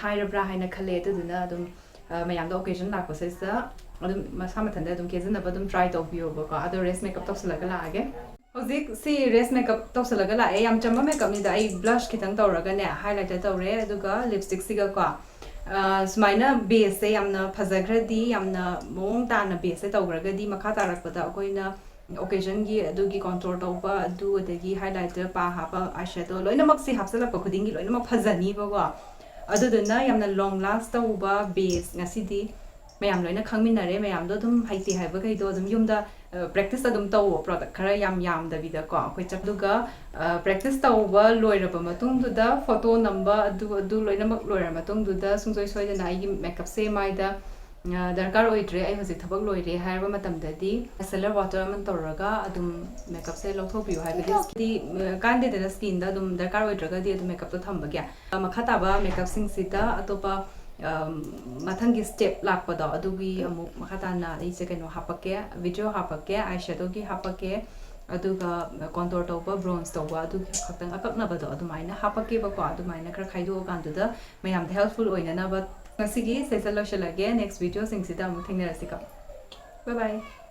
ꯍꯥꯏꯔꯕ꯭ꯔꯥ ꯍꯥꯏꯅ ꯈꯜꯂꯦ꯫ ꯑꯗꯨꯗꯨꯅ ꯑꯗꯨꯝ ꯑ, ꯃꯌꯥꯝꯗꯣ ꯑꯣꯀꯦꯖꯟ ꯂꯥꯛꯄꯁꯤꯗ ꯑꯗꯨꯝ ꯃꯁꯥ ꯃꯊꯟꯇ ꯑꯗꯨꯝ ꯀꯦꯖꯅꯕ ꯑꯗꯨꯝ ꯇ꯭ꯔꯥꯏ ꯇꯧꯕꯤꯌꯣꯕꯀꯣ꯫ ꯑꯗꯣ ꯔꯦꯁ ꯃꯦꯀꯞ ꯇꯧꯁꯜꯂꯒ ꯂꯥꯛꯑꯒꯦ꯫ ꯍꯧꯖꯤꯛ ꯁꯤ ꯔꯦꯁ ꯃꯦꯀꯞ ꯇꯧꯁꯜꯂꯒ ꯂꯥꯛꯑꯦ꯫ ꯌꯥꯝ ꯆꯝꯕ ꯃꯦꯀꯞꯅꯤꯗ꯫ ꯑꯩ ꯕ꯭ꯂꯁ ꯈꯤꯇꯪ ꯇꯧꯔꯒꯅꯦ, ꯍꯥꯏꯂꯥꯏꯇꯔ ꯇꯧꯔꯦ, ꯑꯗꯨꯒ ꯂꯤꯞꯁꯇꯤꯛꯁꯤꯒꯀꯣ꯫ ꯑ, ꯁꯨꯃꯥꯏꯅ ꯕꯦꯁꯁꯦ ꯌꯥꯝꯅ ꯐꯖꯈ꯭ꯔꯗꯤ, ꯌꯥꯝꯅ ꯃꯑꯣꯡ ꯇꯥꯅ ꯕꯦꯁꯁꯦ ꯇꯧꯈ꯭ꯔꯒꯗꯤ, ꯃꯈꯥ ꯇꯥꯔꯛꯄꯗ ꯑꯩꯈꯣꯏꯅ ꯑꯣꯀꯦꯖꯟꯒꯤ ꯑꯗꯨꯒꯤ ꯀꯣꯟꯇꯣꯔ ꯇꯧꯕ ꯑꯗꯨ, ꯑꯗꯒꯤ ꯍꯥꯏꯂꯥꯏꯇꯔ, ꯄꯥ ꯍꯥꯞꯄ, ꯑꯥꯏ ꯁꯦꯗꯣ, ꯂꯣꯏꯅꯃꯛꯁꯦ ꯍꯥꯞꯆꯤꯜꯂꯛꯄ ꯈꯨꯗꯤꯡꯒꯤ ꯂꯣꯏꯅꯃꯛ ꯐꯖꯅꯤꯕꯀꯣ꯫ ꯑꯗꯨꯗꯨꯅ ꯌꯥꯝꯅ ꯂꯣꯡ ꯂꯥꯁ ꯇꯧꯕ ꯕꯦꯁ ꯉꯁꯤꯗꯤ ꯃꯌꯥꯝ ꯂꯣꯏꯅ ꯈꯪꯃꯤꯟꯅꯔꯦ꯫ ꯃꯌꯥꯝꯗꯣ ꯑꯗꯨꯝ ꯍꯩꯇꯦ ꯍꯥꯏꯕꯈꯩꯗꯣ ꯑꯗꯨꯝ ꯌꯨꯝꯗ ꯄ꯭ꯔꯦꯛꯇꯤꯁ ꯑꯗꯨꯝ ꯇꯧꯋꯣ, ꯄ꯭ꯔꯣꯗꯛ ꯈꯔ ꯌꯥꯝ ꯌꯥꯝꯗꯕꯤꯗꯀꯣ꯫ ꯑꯩꯈꯣꯏ ꯆꯠ-, ꯑꯗꯨꯒ ꯄ꯭ꯔꯦꯛꯇꯤꯁ ꯇꯧꯕ ꯂꯣꯏꯔꯕ ꯃꯇꯨꯡꯗꯨꯗ, ꯐꯣꯇꯣ ꯅꯝꯕ ꯑꯗꯨ ꯑꯗꯨ ꯂꯣꯏꯅꯃꯛ ꯂꯣꯏꯔ ꯃꯇꯨꯡꯗꯨꯗ, ꯁꯨꯡꯁꯣꯏ ꯁꯣꯏꯗꯅ ꯑꯩꯒꯤ ꯃꯦꯀꯞꯁꯦ ꯃꯥꯏꯗ ꯑ, ꯗꯔꯀꯥꯔ ꯑꯣꯏꯗ꯭ꯔꯦ, ꯑꯩ ꯍꯧꯖꯤꯛ ꯊꯕꯛ ꯂꯣꯏꯔꯦ ꯍꯥꯏꯔꯕ ꯃꯇꯝꯗꯗꯤ, ꯃꯤꯁꯦꯂꯔ ꯋꯥꯇꯔ ꯑꯃ ꯇꯧꯔꯒ ꯑꯗꯨꯝ ꯃꯦꯀꯞꯁꯦ ꯂꯧꯊꯣꯛꯄꯤꯌꯨ꯫ ꯍꯥꯏꯕꯗꯤ ꯁ꯭ꯀꯤꯟꯗꯤ, ꯑ, ꯀꯥꯟꯗꯦꯗꯅ, ꯁ꯭ꯀꯤꯟꯗ ꯑꯗꯨꯝ ꯗꯔꯀꯥꯔ ꯑꯣꯏꯗ꯭ꯔꯒꯗꯤ ꯑꯗꯨꯝ ꯃꯦꯀꯞꯇꯣ ꯊꯝꯕꯒꯤ꯫ ꯑ, ꯃꯈꯥ ꯇꯥꯕ ꯃꯦꯀꯞꯁꯤꯡꯁꯤꯗ ꯑꯇꯣꯞꯄ, ꯑꯝ, ꯃꯊꯪꯒꯤ ꯁ꯭ꯇꯦꯞ ꯂꯥꯛꯄꯗꯣ, ꯑꯗꯨꯒꯤ ꯑꯃꯨꯛ ꯃꯈꯥ ꯇꯥꯅ ꯑꯩꯁꯦ ꯀꯩꯅꯣ ꯍꯥꯞꯄꯛꯀꯦ, ꯚꯤꯗꯤꯑꯣ ꯍꯥꯞꯄꯛꯀꯦ, ꯑꯥꯏ ꯁꯦꯗꯣꯒꯤ ꯍꯥꯞꯄꯛꯀꯦ, ꯑꯗꯨꯒ ꯀꯣꯟꯇꯣꯔ ꯇꯧꯕ, ꯕ꯭ꯔꯣꯟꯖ ꯇꯧꯕ, ꯑꯗꯨꯒꯤ ꯈꯛꯇꯪ ꯑꯀꯛꯅꯕꯗꯣ ꯑꯗꯨꯃꯥꯏꯅ ꯍꯥꯞꯄꯛꯀꯦꯕꯀꯣ꯫ ꯑꯗꯨꯃꯥꯏꯅ ꯈꯔ ꯈꯥꯏꯗꯣꯛꯑꯀꯥꯟꯗꯨꯗ ꯃꯌꯥꯝꯗ ꯍꯦꯜꯞꯐꯨꯜ ꯑꯣꯏꯅꯅꯕ꯫ ꯉꯁꯤꯒꯤ ꯁꯦꯁꯟ ꯂꯣꯏꯁꯤꯜꯂꯒꯦ꯫ ꯅꯦꯛꯁ ꯚꯤꯗꯤꯑꯣꯁꯤꯡꯁꯤꯗ ꯑꯃꯨꯛ ꯊꯦꯡꯅꯔꯁꯤꯀꯣ꯫ ꯕꯥꯏ ꯕꯥꯏ꯫